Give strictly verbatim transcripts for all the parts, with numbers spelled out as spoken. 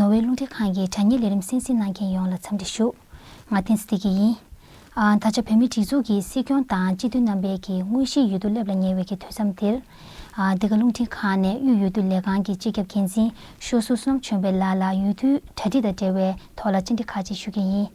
ནོར་ཝེ་རླུང་འཕྲིན་ཁང་གི་དྲ་བརྙན་ལས་རིམ་གསན་གཟིགས་གནང་མཁན་ཡོངས་ལ་འཚམས་འདྲི་ཞུ། ང་བསྟན་འཛིན་བདེ་སྐྱིད་ཡིན། ཨ། ད་ཆ་བོད་མིའི་སྒྲིག་འཛུགས་ཀྱི་སྲིད་སྐྱོང་དང་སྤྱི་འཐུས་རྣམ་པའི་གི་དངོས་གཞིའི་འོས་བསྡུ་སླེབས་ལ་ཉེ་བའི་གི་དུས་མཚམས་འདིར། ཨ། འདི་ག་རླུང་འཕྲིན་ཁང་ནས་དབུས་འོས་བསྡུ་ལས་ཁང་གི་སྤྱི་ཁྱབ་འགན་འཛིན་ཤོག་གཟུགས་བསོད་ནམས་ཆོས་འཕེལ་ལགས་ལ་འོས་བསྡུའི་གྲ་སྒྲིག་དང་འབྲེལ་བའི་ཐོག་ལ་བཅར་འདྲི་ཁག་ཅིག་ཞུ་གི་ཡིན།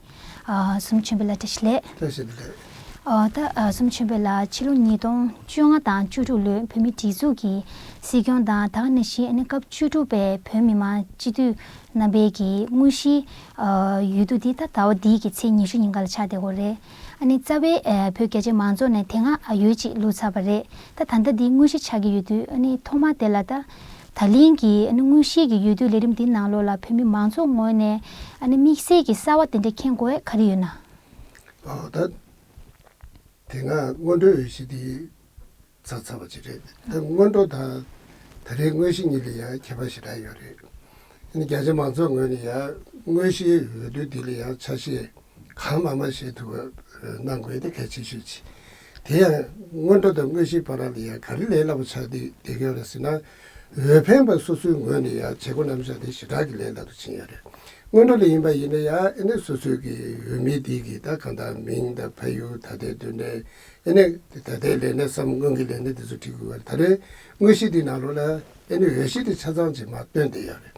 ཨ། བསོད་ནམས་ཆོས་འཕེལ་ལགས་བཀྲ་ཤིས་བདེ་ལེགས། བཀྲ་ཤིས་བདེ་ལེགས། ཨ། ད། ཨ། བསོད་ནམས་ཆོས་འཕེལ་ལགས། ཕྱི་ལོ་ཉིས་སྟོང་བཅོ་ལྔ་དང་བཅུ་དྲུག་ལོའི་བོད་མིའི་སྒྲིག་འཛུགས་ཀྱི་སྲིད་སྐྱོང་དང་། ད་ག་ནང་བཞིན་ཨ་ནི་སྐབས་བཅུ་དྲུག་པའི་བོད་མི་མང་སྤྱི་འཐུས་རྣམ་པའི་གི་དངོས་གཞིའི། ཨ། འོས་བསྡུ་འདི་ད་ཟླ་བ་འདིའི་གི་ཚེས་ཉི་ཤུ་ཉིན་ག་ལ་ཆགས་བསྡད་ཡོད་རེད། ཨ་ནི་རྩ་བའི། ཨ། བོད་རྒྱ་ཆེ་མང་ཚོགས་ནས་དེ་སྔ་འོས་གཅིག་བླུགས་ཚར་བ་རེད། ད་ད་ལྟ་འདི་དངོས་གཞི་ཆགས་ཀྱི་ཡོད་དུས། ཨ་ནི་ཐོག་མར་དེ་ལ་ད་ད་ལན་གྱི་ཨ་ནི་དངོས་གཞིའི་གི་འོས་བསྡུ་ལས་རིམ་འདིའི་ནང་ལོགས་ལ་བོད་མི་མང་ཚོགས་ངོས་ནས་ཨ་ནི་དམིགས་བསལ་གྱི་གསར་བ་དེ་འདྲ་མཁྱེན་དགོས་ག་རེ་ཡོད་ན། ཨོ། ད་དེ་སྔ་སྔོན་འགྲོའི་འོས་གཞི་དེ་ཚར་ཚར་བ་ཅིག་རེད། ད་སྔོན་འགྲོ་དང་ད་རེས་དངོས་གཞི་གཉིས་ལ་ཡང་ཁྱད་པར་ཞེ་དྲག་ཡོད་རེད། ཨ་ནི་རྒྱ་ཆེ་མང་ཚོགས་ངོས་ནས་ཡང་དངོས་གཞིའི་འོས་བསྡུ་འདི་ལ་ཡང་ཆ་ཤས་གང་མང་མང་བཞེས་ཐུབ་པ་གནང་དགོས་དེ་གལ་ཆེ་ཤོས་ཅིག། དེ་ཡང་སྔོན་འགྲོ་དང་དངོས་གཞིའི་བར་ལ་ཡང་ག་རེ་ལས་སླ་པོ་ཆགས་བསྡད་བསྡད་ཀྱི་ཡོད་རེད་ཟེར་ན། འོས་འཕེན་པ་སོ་སོའི་ངོས་ནས་ཡང་བྱེད་སྒོ་རྣམ་གཞག་དེ་ཞེ་དྲག་གི་ལས་སླ་པོ་ཕྱིན་ཡོད་རེད། སྔོན་འགྲོ་ལ་ཡིན་པ་ཡིན་ན་ཡང་ཨ་ནི་སོ་སོའི་གི་འོས་མི་དེ་གི་ད་གང་ལྟར་མིང་དང་ཕ་ཡུལ། ད་ལྟའི་སྡོད་གནས། ཨ་ནི་ད་ལྟའི་ལས་གནས་སམ་སྔོན་གྱི་ལས་གནས་དེ་ཚོ་བྲིས་དགོས་པ་རེད། ད་རེས་དངོས་གཞི་དེའི་ནང་ལོགས་ལ་ཨ་ནི་འོས་གཞི་དེ་ཆ་ཚང་ཅིག་མར་བཏོན་བསྡད་ཡོད་རེད།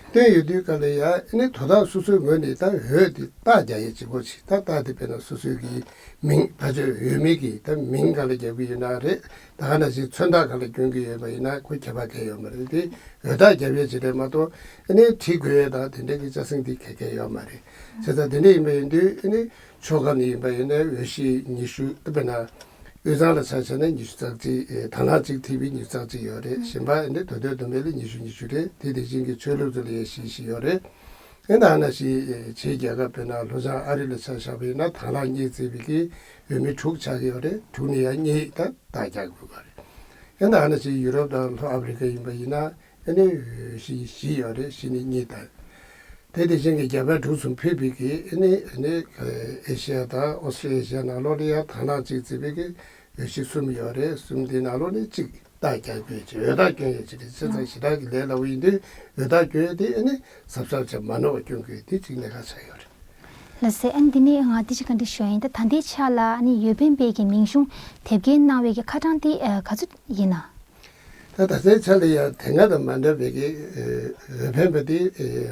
བཏོན་ཡོད་དུས་སྐབས་ལ་ཡང་ཨ་ནི་དོ་བདག་སོ་སོའི་ངོས་ནས་ད་འོས་དེ་རྟགས་རྒྱག་ཡས་བྱེད་སྒོ་ཅིག། ད་རྟགས་དེ་དཔེར་ན་སོ་སོའི་གི་མིང་། ཕ་ཆོས་འོས་མི་གི་ད་མིང་གང་ལ་རྒྱག་གི་ཡོད་ན་རེད། ད་ག་ནང་བཞིན་མཚོན་རྟགས་གང་ལ་སྐྱོན་གྱི་ཡོད་པ་ཡིན་ན་ཁོ་ཁྱད་པར་གང་ཡང་ཡོད་མ་རེད་དེ། འོས་རྟགས་རྒྱབ་ཡས་ཅིག་རེད་མ་གཏོགས་ཨ་ནི་བྲིས་དགོས་ཡས་དང་དེ་འདྲའི་གི་ཆ་ཚང་དེ་ག་གེ་ཡོད་མ་རེད། བྱས་ཙང་དེ་འདྲ་ཡིན་པ་ཡིན་དུས་ཨ་ནི་ཕྱོགས་ཁག་ནས་ཡིན་པ་ཡིན་ན་འོས་གཞི་ཉི་ཤུ། དཔེར་ན་དབུས་གཙང་ལ་ཆ་བཞག་ན་ཉི་ཤུ་རྩ་གཅིག། ཨེ། དྭང་བླངས་གཅིག་ཐེ་བའི་ཉི་ཤུ་རྩ་གཅིག་ཡོད་རེད། གཞན་པ་ཨ་ནི་མདོ་སྟོད་བསྡོམས་པ་ལ་ཉི་ཤུ་ཉི་ཤུ་རེད། དེ་དེ་བཞིན་གྱི་ཆོས་ལུགས་ཚོ་ལ་ཡང་བཞི་བཞི་ཡོད་རེད། ཨེ། ད་ནང་བཞིན་ཕྱིའི་རྒྱལ་ཁབ་དཔེར་ན་ལྷོ་བྱང་ཨ་རི་ལ་ཆ་བཞག་པ་ཡིན་ན་དྭང་བླངས་གཉིས་བརྩིས་པའི་གི་འོས་མི་དྲུག་ཆགས་ཀྱི་ཡོད་རེད། དྲུག་ནས་ཡང་གཉིས་ད་རྟགས་རྒྱག་དགོས་པ་རེད། ཨེ། ད་ནང་བཞིན་ཡུ་རོབ་དང་ལྷོ་ཨ་ཕི་རི་ཀ་ཡིན་པ་ཡིན་ན་ཨེ་ནི་འོས་གཞི་བཞི་ཡོད་རེད། བཞི་ནས་གཉིས་དང་། དེ་དེ་བཞིན་གྱི་རྒྱ་བལ་འབྲུག་གསུམ་ཕུད་པའི་གི་ཨེ་ནི་ཨེ་ནི་ཨེ་ཤེ་ཡ་དང་ཨོ་སི་ཊེ་ལི་ཡ་ནང་ལོགས་ལ་ཡང་དྭང་བླངས་གཅིག་བརྩིས་པའི་གི་འོས་གཞི་གསུམ་ཡོད་རེད། གསུམ་དེའི་ནང་ལོགས་ནས་གཅིག་རྟགས་རྒྱག་དགོས་ཀྱི། འོས་རྟགས་སྐྱོན་ཡས་ཅིག་རེད། བྱས་ཙང་ཞེ་དྲག་གི་ལས་སླ་པོ་ཡིན་དུས་འོས་རྟགས་སྐྱོན་ཡས་དེ་ཨེ་ནི་གཟབ་གཟབ་བྱས་མ་ནོར་བ་སྐྱོན་དགོས་དེ་གཅིག་གནད་འགག་ཆགས་ཡོད་རེད། ལགས་སེ། ཨ་ནི་འདི་ནས་ང་དེ་ཅིག་བཀའ་འདྲི་ཞུ་ཡ་ཡིན། ད་ད་ལྟའི་ཆ་ལ་ཨ་ནི་འོས་འཕེན་པའི་གི་མིང་གཞུང་དེབ་སྐྱེལ་གནང་བའི་གི་ཁ་གྲངས་དེ་ག་ཚོད་ཡིན་ན། ད་ད་ལྟའི་ཆ་ལ་ཡང་དེ་སྔ་དང་མ་འདྲ་བའི་གི་འོས་འཕེན་པ་དེ་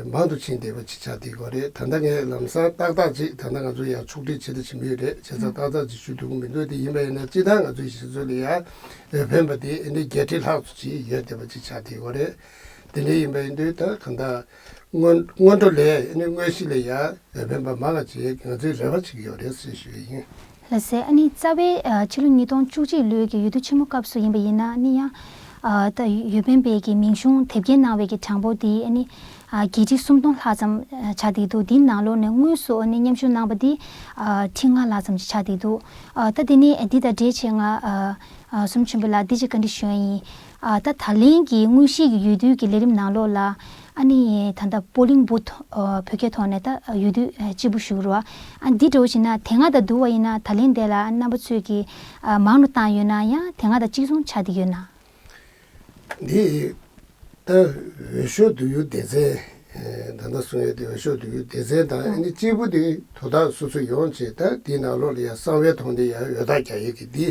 མང་དུ་ཕྱིན་བསྡད་པ་ཅིག་ཆགས་བསྡད་ཀྱི་ཡོད་རེད། ད་ལྟ་ངས་ལམ་སང་ཏག་ཏག་ཅིག་ད་ལྟ་ང་ཚོ་ཡང་ཕྱོགས་སྒྲིག་བྱེད་དང་བྱེད་མུས་རེད། བྱས་ཙང་ཏག་ཏག་ཅིག་ཞུ་ཐུབ་ཀྱི་མི་འདུག། དེ་ཡིན་པ་ཡིན་ན་སྤྱིར་བཏང་ང་ཚོའི་གཞི་རྩ་ལ་ཡང་འོས་འཕེན་པ་དེ་ཨ་ནི་བརྒྱད་ཁྲི་ལྷག་ཙམ་ཅིག་ཡོད་བསྡད་པ་ཅིག་ཆགས་བསྡད་ཀྱི་ཡོད་རེད། དེ་འདྲ་ཡིན་པ་ཡིན་དུས་ད་གང་ལྟར་སྔོན་སྔོན་འགྲོ་ལས་ཨ་ནི་དངོས་གཞི་ལ་ཡང་འོས་འཕེན་པ་མང་བ་ཅིག་ང་ཚོའི་རེ་བ་བྱེད་ཀྱི་ཡོད་རེད་ཟེར་ཞུ་ཡི་ཡིན། ལགས་སེ། ཨ་ནི་རྩ་བའི་ཨ་ཕྱི་ལོ་ཉིས་སྟོང་བཅུ་གཅིག་ལོའི་གི་འོས་བསྡུ་ཆེན་མོ་སྐབས་སུ་ཡིན་པ་ཡིན་ན་ཨ་ནི་ཡང་ཨ་ད་འོས་འཕེན་པའི་གི་མིང་གཞུང་དེབ་སྐྱེལ་གནང་བའི་གི་གྲངས་འབོར་དེ་ཨ་ནི་ཨ་བརྒྱད་ཁྲི་སུམ་སྟོང་ལྷག་ཙམ་ཨ་ཆགས་བསྡད་འདུག། དེའི་ནང་ལོགས་ནས་དངོས་སུ་ཨ་ནི་མཉམ་ཞུགས་གནང་བ་དེ་ཨ་ཁྲི་ལྔ་ལྷག་ཙམ་ཞིག་ཆགས་བསྡད་འདུག། ཨ་ད་དེ་ནས་འདི་དང་འབྲེལ་བྱས་ང་ཨ་ཨ་བསོད་ནམས་ཆོས་འཕེལ་ལགས་འདི་ཅིག་བཀའ་འདྲི་ཞུ་ཡ་ཡིན། ཨ་ད་ད་ལན་གྱི་དངོས་གཞིའི་གི་འོས་བསྡུའི་གི་ལས་རིམ་ནང་ལོགས་ལ་ཨ་ནི་ད་ལྟ་པོ་ལིང་བུ་ཐོ་ཨ་བོད་སྐད་ཐོག་ནས་ད་འོས་བསྡུ་ཨ་སྤྱིལ་བུ་ཞུ་གི་རེད་བ། ཨ་འདི་འདྲ་བོ་ཞིག་ན་དེ་སྔ་དང་བསྡུར་བ་ཡིན་ན་ད་ལན་དེ་ལ་རྣམ་པ་ཚོས་ཀྱི་ཨ་མང་རུ་བཏང་ཡོད་ན་ཡང་དེ་སྔ་དང་གཅིག་མཚུངས་ཆགས་བསྡད་ཡོད་ན། འདི་ད་འོས་ཤོག་བསྡུ་ཡུལ་སྡེ་ཚན། ཨེ་ད་ལྟ་གསུང་ཡས་དེ་འོས་ཤོག་བསྡུ་ཡུལ་སྡེ་ཚན་དང་ཨ་ནི་སྤྱིལ་བུ་དེ་དོ་བདག་སོ་སོ་ཡོང་བྱས། ད་དེའི་ནང་ལོགས་ལ་ཡང་གསང་བའི་ཐོག་ནས་ཡང་འོས་རྟགས་རྒྱག་ཡས་ཀྱི་འདི་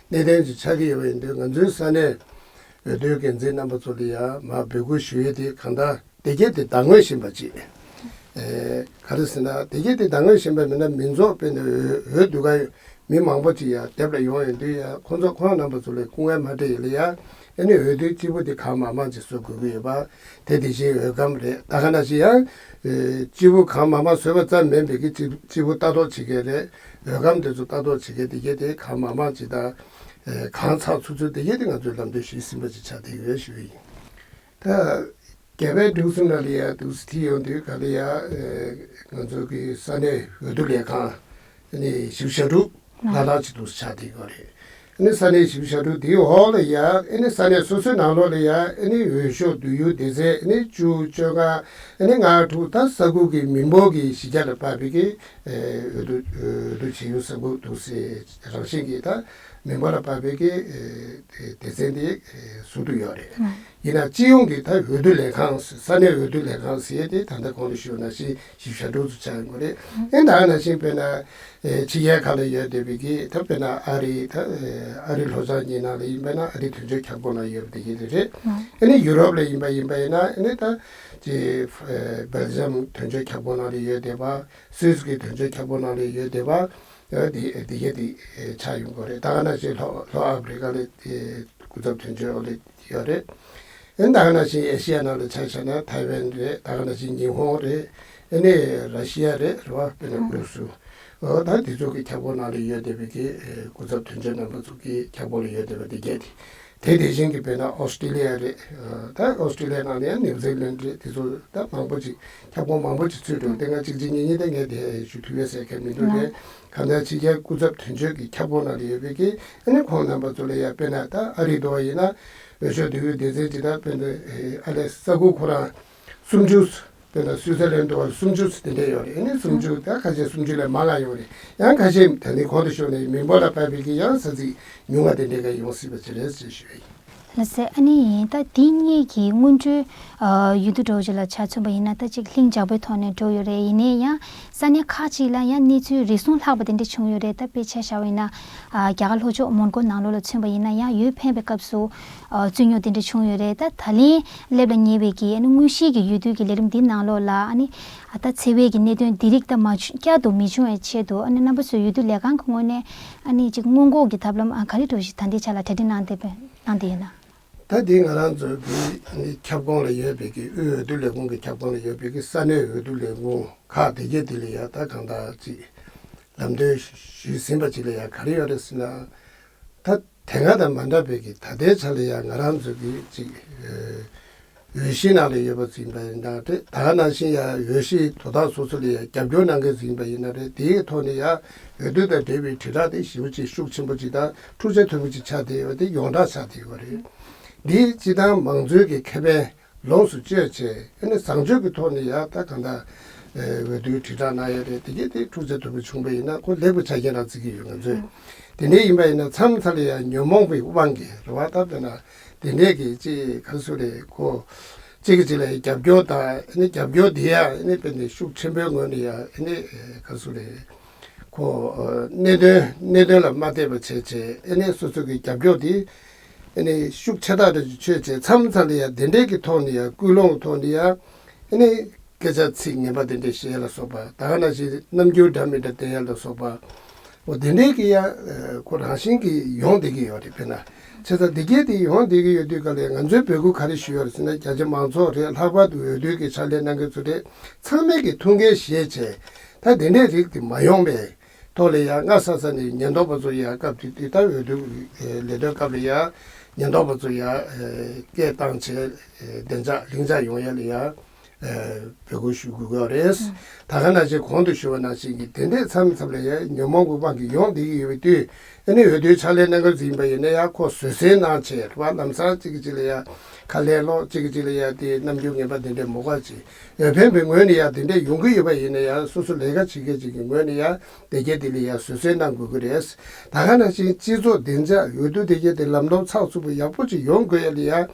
གནད་དོན་ཅིག་ཆགས་ཀྱི་ཡོད་པ་ཡིན་དུས་ང་ཚོའི་ས་གནས་འོས་བསྡུའི་འགན་འཛིན་རྣམ་པ་ཚོ་ལ་ཡང་མར་འབོད་སྐུལ་ཞུ་ཡས་དེ་གང་ལྟར་དེ་གས་དེ་ཟླ་ངོས་བཞིན་པ་ཅིག། ཨེ་ག་རེ་ཟེར་ན་དེ་གས་དེ་ཟླ་ངོས་བཞིན་པ་མིན་ན་མི་ཚོགས་དཔེར་ན་འོས་འོས་བསྡུ་ག་མི་མང་པོ་ཅིག་ཡང་སྡེབ་ལ་ཡོང་ཡོང་དུས་ཡང་ཁོང་ཚོ་ཁོང་རྣམ་པ་ཚོ་ལ་སྐུ་ངལ་མ་འཕྲད་ཡས་ལ་ཡང་ཨ་ནི་འོས་བསྡུའི་སྤྱིལ་བུ་དེ་གང་མང་མང་ཅིག་བཟོ་དགོས་ཀྱི་ཡོད་པ། དེ་དེ་བཞིན་འོས་སྒམ་རེད། ད་ག་ནང་བཞིན་ཡང་ཨེ་སྤྱིལ་བུ་གང་མང་མང་བཟོས་པ་ཙམ་མིན་པའི་གི་སྤྱིལ་སྤྱིལ་བུ་ལྟ་རྟོག་བྱེད་མཁན་རེད། འོས་སྒམ་དེ་ཚོ་ལྟ་རྟོག་བྱེད་མཁན་དེ་གས་དེ་གང་མང་མང་ཅིག་དང་། ཨེ་གང་ཚགས་ཚུད་ཚུད་དེ་གས་དེ་ང་ཚོས་ལམ་སྟོན་ཞུས་ཟིན་པ་ཅིག་ཆགས་བསྡད་ཡོད་ཞུ་གི་ཡིན། ད་རྒྱ་བལ་འབྲུག་གསུམ་ནང་ལ་ཡང་འདུག་སེ་ཁྲིད་ཡོང་དུས་ག་ལ་ཡང་ཨེ་ང་ཚོ་གི་ས་གནས་འོས་བསྡུ་ལས་ཁང་ཨ་ནི་བཞི་བཅུ་ཞེ་དྲུག་ལ་ལ་ཅིག་འདུག་སེ་ཆགས་བསྡད་ཡོད་རེད། ཨ་ནི་ས་གནས་བཞི་བཅུ་ཞེ་དྲུག་དེའི་འོག་ལ་ཡང་ཨ་ནི་ས་གནས་སོ་སོའི་ནང་ལོགས་ལ་ཡང་ཨ་ནི་འོས་ཤོག་བསྡུ་ཡུལ་སྡེ་ཚན་ཨ་ནི་བཅུ། བཅོ་ལྔ། ཨ་ནི་ལྔ། དྲུག། ད་ས་ཁུལ་གྱི་མི་འབོར་གྱི་གཞི་རྒྱ་ལ་དཔག་པའི་གི་ཨེ་འོས་བསྡུ་འོས་བསྡུ་བྱེད་ཡུལ་ས་ཁུལ་འདུག་སེ་རང་བཞིན་གྱིས་ད་ མི་འབོར་ལ་དཔག་པའི་གི་ཨེ་དེ་སྡེ་ཚན་དེ་ཨེ་ཟུར་དུ་ཡོད་རེད། ཨང་། ཡིན་ན་སྤྱི་ཡོངས་ཀྱི་ད་འོས་བསྡུ་ལས་ཁང་ས་གནས་འོས་བསྡུ་ལས་ཁང་ཟེར་ཡས་དེ་ད་ལྟ་གོང་དུ་ཞུས་ནང་བཞིན་བཞི་བཅུ་ཞེ་དྲུག་ཙམ་ཆགས་ཡོང་གི་རེད། ཨང་། ཨེ་ད་ག་ནང་བཞིན་དཔེར་ན་ཨེ་ཕྱི་རྒྱལ་ཁག་ལ་ཡོད་བསྡད་པའི་གི་ད་དཔེར་ན་ཨ་རི་ད་ཨེ་ཨ་རི་ལྷོ་བྱང་གཉིས་ནང་ལ་ཡིན་པ་ན་ཨ་རི་དོན་གཅོད་ཁྱབ་ཁོངས་ནང་ཡོད་པ་དེ་གི་རེད། ཨང་། ཨ་ནི་ཡུ་རོབ་ལ་ཡིན་པ་ཡིན་པ་ཡིན་ན་ཨ་ནི་ད་ཅི་ཨེ་སྦེལ་ཇམ་དོན་གཅོད་ཁྱབ་ཁོངས་ནང་ལ་ཡོད་བསྡད་པ། སུད་སི་གི་དོན་གཅོད་ཁྱབ་ཁོངས་ནང་ལ་ཡོད་བསྡད་པ། ཨ་དེ་དེ་གས་དེ་ཆགས་ཡོང་གི་རེད། ད་ག་ནང་བཞིན་ལྷོ་ལྷོ་ཨ་ཕི་རི་ཀ་ལ་དེ་སྐུ་ཚབ་དོན་གཅོད་འོག་ལ་ཡོད་རེད། ཨ་ནི་ད་ག་ནང་བཞིན་ཨེ་ཤི་ཡ་ནང་ལ་ཆ་བཞག་ན་ཐའེ་ཝན་རེད། ད་ག་ནང་བཞིན་ཉི་ཧོང་རེད། ཨ་ནི་ར་ཤི་ཡ་རེད། རེད་བ། དཔེར་ན་ཨུ་རུ་སུ། འོ་ད་དེ་ཚོ་གི་ཁྱབ་ཁོངས་ནང་ལ་ཡོད་བསྡད་པའི་གི་སྐུ་ཚབ་དོན་གཅོད་རྣམ་པ་ཚོ་གི་ཁྱབ་ཁོངས་ལ་ཡོད་བསྡད་པ་དེ་གས་དེ། དེ་དེ་བཞིན་གྱི་དཔེར་ན་ཨོ་སི་ཀྲི་ལི་ཡ་རེད། ད་ཨོ་སི་ཀྲི་ལི་ཡ་ནང་ལ་ཡང་ནིའུ་ཟི་ལན་རེད། དེ་ཚོ་ད་མང་པོ་ཅིག་ཁྱབ་ཁོངས་མང་པོ་ཅིག་ཚུད་འགྲོ། དེ་སྔ་གཅིག་གཅིག་གཉིས་གཉིས་དེ་ངས་དེ་ཞུ་ཐུབ་ཡོད་ཟེར་མཁན་མི་འདུག་རེད། གང་ལྟར་ཕྱི་རྒྱལ་སྐུ་ཚབ་དོན་གཅོད་ཀྱི་ཁྱབ་ཁོངས་ནང་ལ་ཡོད་པའི་གི་ཨ་ནི་ཁོང་རྣམ་པ་ཚོ་ལ་ཡང་དཔེར་ན་ད་ཨ་རི་འདྲ་བ་ཡིན་ན་འོས་ཤོག་བསྡུ་ཡུལ་སྡེ་ཚན་ཅིག་ད་དཔེར་ན་ཨ་ལས་ས་ཁུལ་ཁོ་རང་སུམ་ཅུ། དཔེར་ན་སུའི་ཙར་ལན་དུ་བར་སུམ་ཅུ་ཙམ་དེ་འདྲས་ཡོད་རེད། ཨ་ནི་སུམ་ཅུ་ད་ཁ་ཤས་སུམ་ཅུ་ལས་མང་ང་ཡོད་རེད། ཡང་ཁ་ཤས་ད་ནི་གོང་དུ་ཞུས་ནས་མི་འབོར་ལ་དཔག་པའི་གི་ཡང་ས་ཚིགས་ཉུང་ང་དེ་འདྲས་ཀ་ཡོང་སྲིད་པ་ཅིག་རེད་ཅེས་ཞུ་ཡ་ཡིན། ལགས་སེ། ཨ་ནི་ད་འདི་གཉིས་ཀྱི་སྔོན་འགྲོའི་ཨ་འོས་བསྡུ་འགྲོ་རྒྱུ་ལ་ཆ་མཚོན་པ་ཡིན་ན་ད་ཅིག་ལྷིང་འཇགས་པོའི་ཐོག་ནས་འགྲོ་ཡོད་རེད། ཡིན་ནའི་ཡང་ས་གནས་ཁག་ཅིག་ལ་ཡང་གནས་ཚུལ་རེ་ཟུང་ལྷག་པ་དེ་འདྲས་བྱུང་ཡོད་རེད། ད་དཔེ་ཆ་བཞག་པ་ཡིན་ན་ཨ་རྒྱ་གར་ལྷོ་ཕྱོགས་མོན་གྷོ་ནང་ལོགས་ལ་མཚོན་པ་ཡིན་ན་ཡང་འོས་འཕེན་པའི་སྐབས་སུ་ཨ་རྩོད་རྙོག་དེ་འདྲ་བྱུང་ཡོད་རེད། ད་ད་ལན་སླེབས་ལ་ཉེ་བའི་གི་ཨ་ནི་དངོས་གཞིའི་གི་འོས་བསྡུ་གི་ལས་རིམ་འདི་ནང་ལོགས་ལ་ཨ་ནི་ཨ་ད་འཚེ་བའི་གི་གནད་དོན་འདི་རིགས་ད་མ་བྱུང་བསྐྱར་དུ་མི་བྱུང་བའི་ཆེད་དུ་ཨ་ནི་རྣམ་པ་ཚོའི་འོས་བསྡུ་ལས་ཁང་གི་ངོས་ནས་ཨ་ནི་ཅིག་སྔོན་འགོག་གི་ཐབས་ལམ་ཨ་ག་རེ་འདྲ་ཞིག་ད་ལྟའི་ཆ་ལ་གྲ་སྒྲིག་གནང་བསྡད་པ་གནང་བསྡད་ཡོད་ན། ད་འདི་ང་རང་ཚོའི་གི་ཨ་ནི་ཁྱབ་ཁོངས་ལ་ཡོད་པའི་གི་དབུས་འོས་བསྡུ་ལས་ཁུངས་ཀྱི་ཁྱབ་ཁོངས་ལ་ཡོད་པའི་གི་ས་གནས་འོས་བསྡུ་ལས་ཁུངས་ཁག་དེ་གས་དེ་ལ་ཡ་ད་གང་ལྟར་ཅིག་ལམ་སྟོན་ཞུས་ཟིན་པ་ཅིག་ལ་ཡ་ག་རེ་ཡོད་རེད་ཟེར་ན། ད་དེ་སྔ་དང་མ་འདྲ་བའི་གི་ད་ལྟའི་ཆ་ལ་ཡང་ང་རང་ཚོ་གི་ཅིག་ཨེ་འོས་གཞི་ནང་ལ་ཡོད་པ་ཅིག་ཡིན་པ་ཡིན་ན་རེད། ད་ག་ནང་བཞིན་ཡང་འོས་གཞི་དོ་བདག་སོ་སོ་ལ་ཡང་རྒྱབ་སྐྱོར་གནང་མཁན་ཅིག་ཡིན་པ་ཡིན་ན་རེད། དེའི་ཐོག་ནས་ཡང་འོས་བསྡུ་དང་འབྲེལ་བའི་དྲིལ་བསྒྲགས་དེ་ཞེ་པོ་ཅིག་ཤུགས་ཆེན་པོ་ཅིག་དང་འཁྲུག་ཆ་དོད་པོ་ཅིག་ཆགས་བསྡད་ཡོད་པ་དེ་ཡོངས་གྲགས་ཆགས་བསྡད་ཡོད་རེད། འདི་སྤྱི་བཏང་མང་གཙོའི་གི་ཁེ་ཕན་ལོངས་སུ་སྤྱོད་བྱས་ཨ་ནི་བཟང་སྤྱོད་ཀྱི་ཐོག་ནས་ཡང་ད་གང་ལྟར་ཨེ་འོས་བསྡུའི་དྲིལ་བསྒྲགས་གནང་ཡ་རེད། དེ་གས་དེ་འཁྲུག་ཆ་དོད་པོ་བྱུང་པ་ཡིན་ན་ཁོ་ལེགས་པོ་ཆ་རྐྱེན་རང་བརྩི་གི་ཡོད་ང་ཚོས། དེ་འདྲ་ཡིན་པ་ཡིན་ན་མཚམས་མཚམས་ལ་ཡང་ཉོན་མོངས་པའི་དབང་གིས་རེད་བ། ད་དཔེར་ན་དེ་འདྲས་ཀྱི་ཅིག་ག་རེ་ཟེར་རེད། ཁོ་གཅིག་གིས་གཅིག་ལ་རྒྱབ་སྐྱོར་དང་ཨ་ནི་རྒྱབ་སྐྱོར་དེ་ཡང་ཨ་ནི་དཔེར་ན་ཤུགས་ཆེན་པོའི་ངོས་ནས་ཡང་ཨ་ནི་ག་རེ་ཟེར་རེད། ཁོ་གནད་དོན་གནད་དོན་ལ་མ་བལྟས་པ་བྱས་བྱས་ཨ་ནི་སོ་སོ་གི་རྒྱབ་སྐྱོར་དེ་ཨ་ནི་ཤུགས་ཆེ་ཐག་རེ་ཆོད་བྱས་མཚམས་མཚམས་ལ་ཡང་དེ་འདྲས་ཀྱི་ཐོག་ནས་ཡང་སྐུལ་སློང་གི་ཐོག་ནས་ཡང་ཨ་ནི་སྐད་ཆ་ཚིག་ངན་པ་དེ་འདྲས་བཤད་ལ་སོགས་པ། ད་ག་ནང་བཞིན་རྣམ་འགྱུར་འདྲ་མི་འདྲ་བསྟན་ཡ་ལ་སོགས་པ། འོ་དེ་འདྲས་ཀྱི་ཡང་ཁོ་རང་བཞིན་གྱིས་ཡོང་བསྡད་ཀྱི་ཡོད་རེད། དཔེར་ན་བྱས་ཙང་འདི་གས་དེ་ཡོང་བསྡད་ཀྱི་ཡོད་དུས་ག་ལས་ང་ཚོས་འབོད་སྐུལ་ག་རེ་ཞུས་ཡོད་རེད་ཟེར་ན། རྒྱ་ཆེ་མང་ཚོགས་རེད། ལྷག་པར་དུ་འོས་བསྡུ་གི་ཕྱག་ལས་གནང་མཁན་ཚོ་རེད། ཚང་མས་ཀྱི་ཐུགས་འགན་བཞེས་བྱས་ད་དེ་འདྲས་རིགས་དེ་མ་ཡོང་བའི་ཐོག་ལ་ཡང་སྔ་ས་ས་ནས་ཉེན་རྟོག་པ་ཚོ་ཡང་སྐབས་དེ་དུས་ད་འོས་བསྡུ་ལས་དོན་སྐབས་ལ་ཡང་ཉེན་རྟོག་པ་ཚོ་ཡང་སྐད་བཏང་བྱས་བདེ་འཇགས་ལྷིང་འཇགས་ཡོང་ཡ་ལ་ཡང་འབོད་སྐུལ་ཞུ་དགོས་ཀྱི་ཡོད་རེད། ད་ག་ནང་བཞིན་གོང་དུ་ཞུ་བ་ནང་བཞིན་གྱི་དེ་འདྲས་མཚམས་མཚམས་ལ་ཡང་ཉོན་མོངས་ཀྱི་དབང་གིས་ཡོང་བསྡད་ཀྱི་ཡོད་པའི་དུས་ཨ་ནི་འོས་བསྡུའི་ཕྱག་ལས་གནང་མཁན་ཚོ་ཡིན་པ་ཡིན་ན་ཡང་ཁོ་བཟོད་བསྲན་གནང་བྱས་རེད་བ། ལམ་སང་གཅིག་གིས་གཅིག་ལ་ཡང་ཁ་ལན་སློག་གཅིག་གིས་གཅིག་ལ་ཡང་དེ་རྣམ་འགྱུར་ངན་པ་དེ་འདྲས་མི་དགོས་བྱས། འོས་འཕེན་པའི་ངོས་ནས་ཡང་དེ་འདྲས་ཡོང་གི་ཡོད་པ་ཡིན་ན་ཡང་སོ་སོ་ལས་ཀ་བྱེད་མཁན་ཅིག་གི་ངོས་ནས་ཡང་དེ་གས་དེ་ལ་ཡང་བཟོད་བསྲན་གནང་དགོས་ཀྱི་རེད། ད་ག་ནང་བཞིན་སྤྱི་ཚོགས་བདེ་འཇགས་འོས་བསྡུ་དེ་གས་དེ་ལམ་སྟོན་ཚགས་ཚུད་པོ་ཡག་པོ་ཅིག་ཡོང་དགོས་ཡ་ལ་ཡང་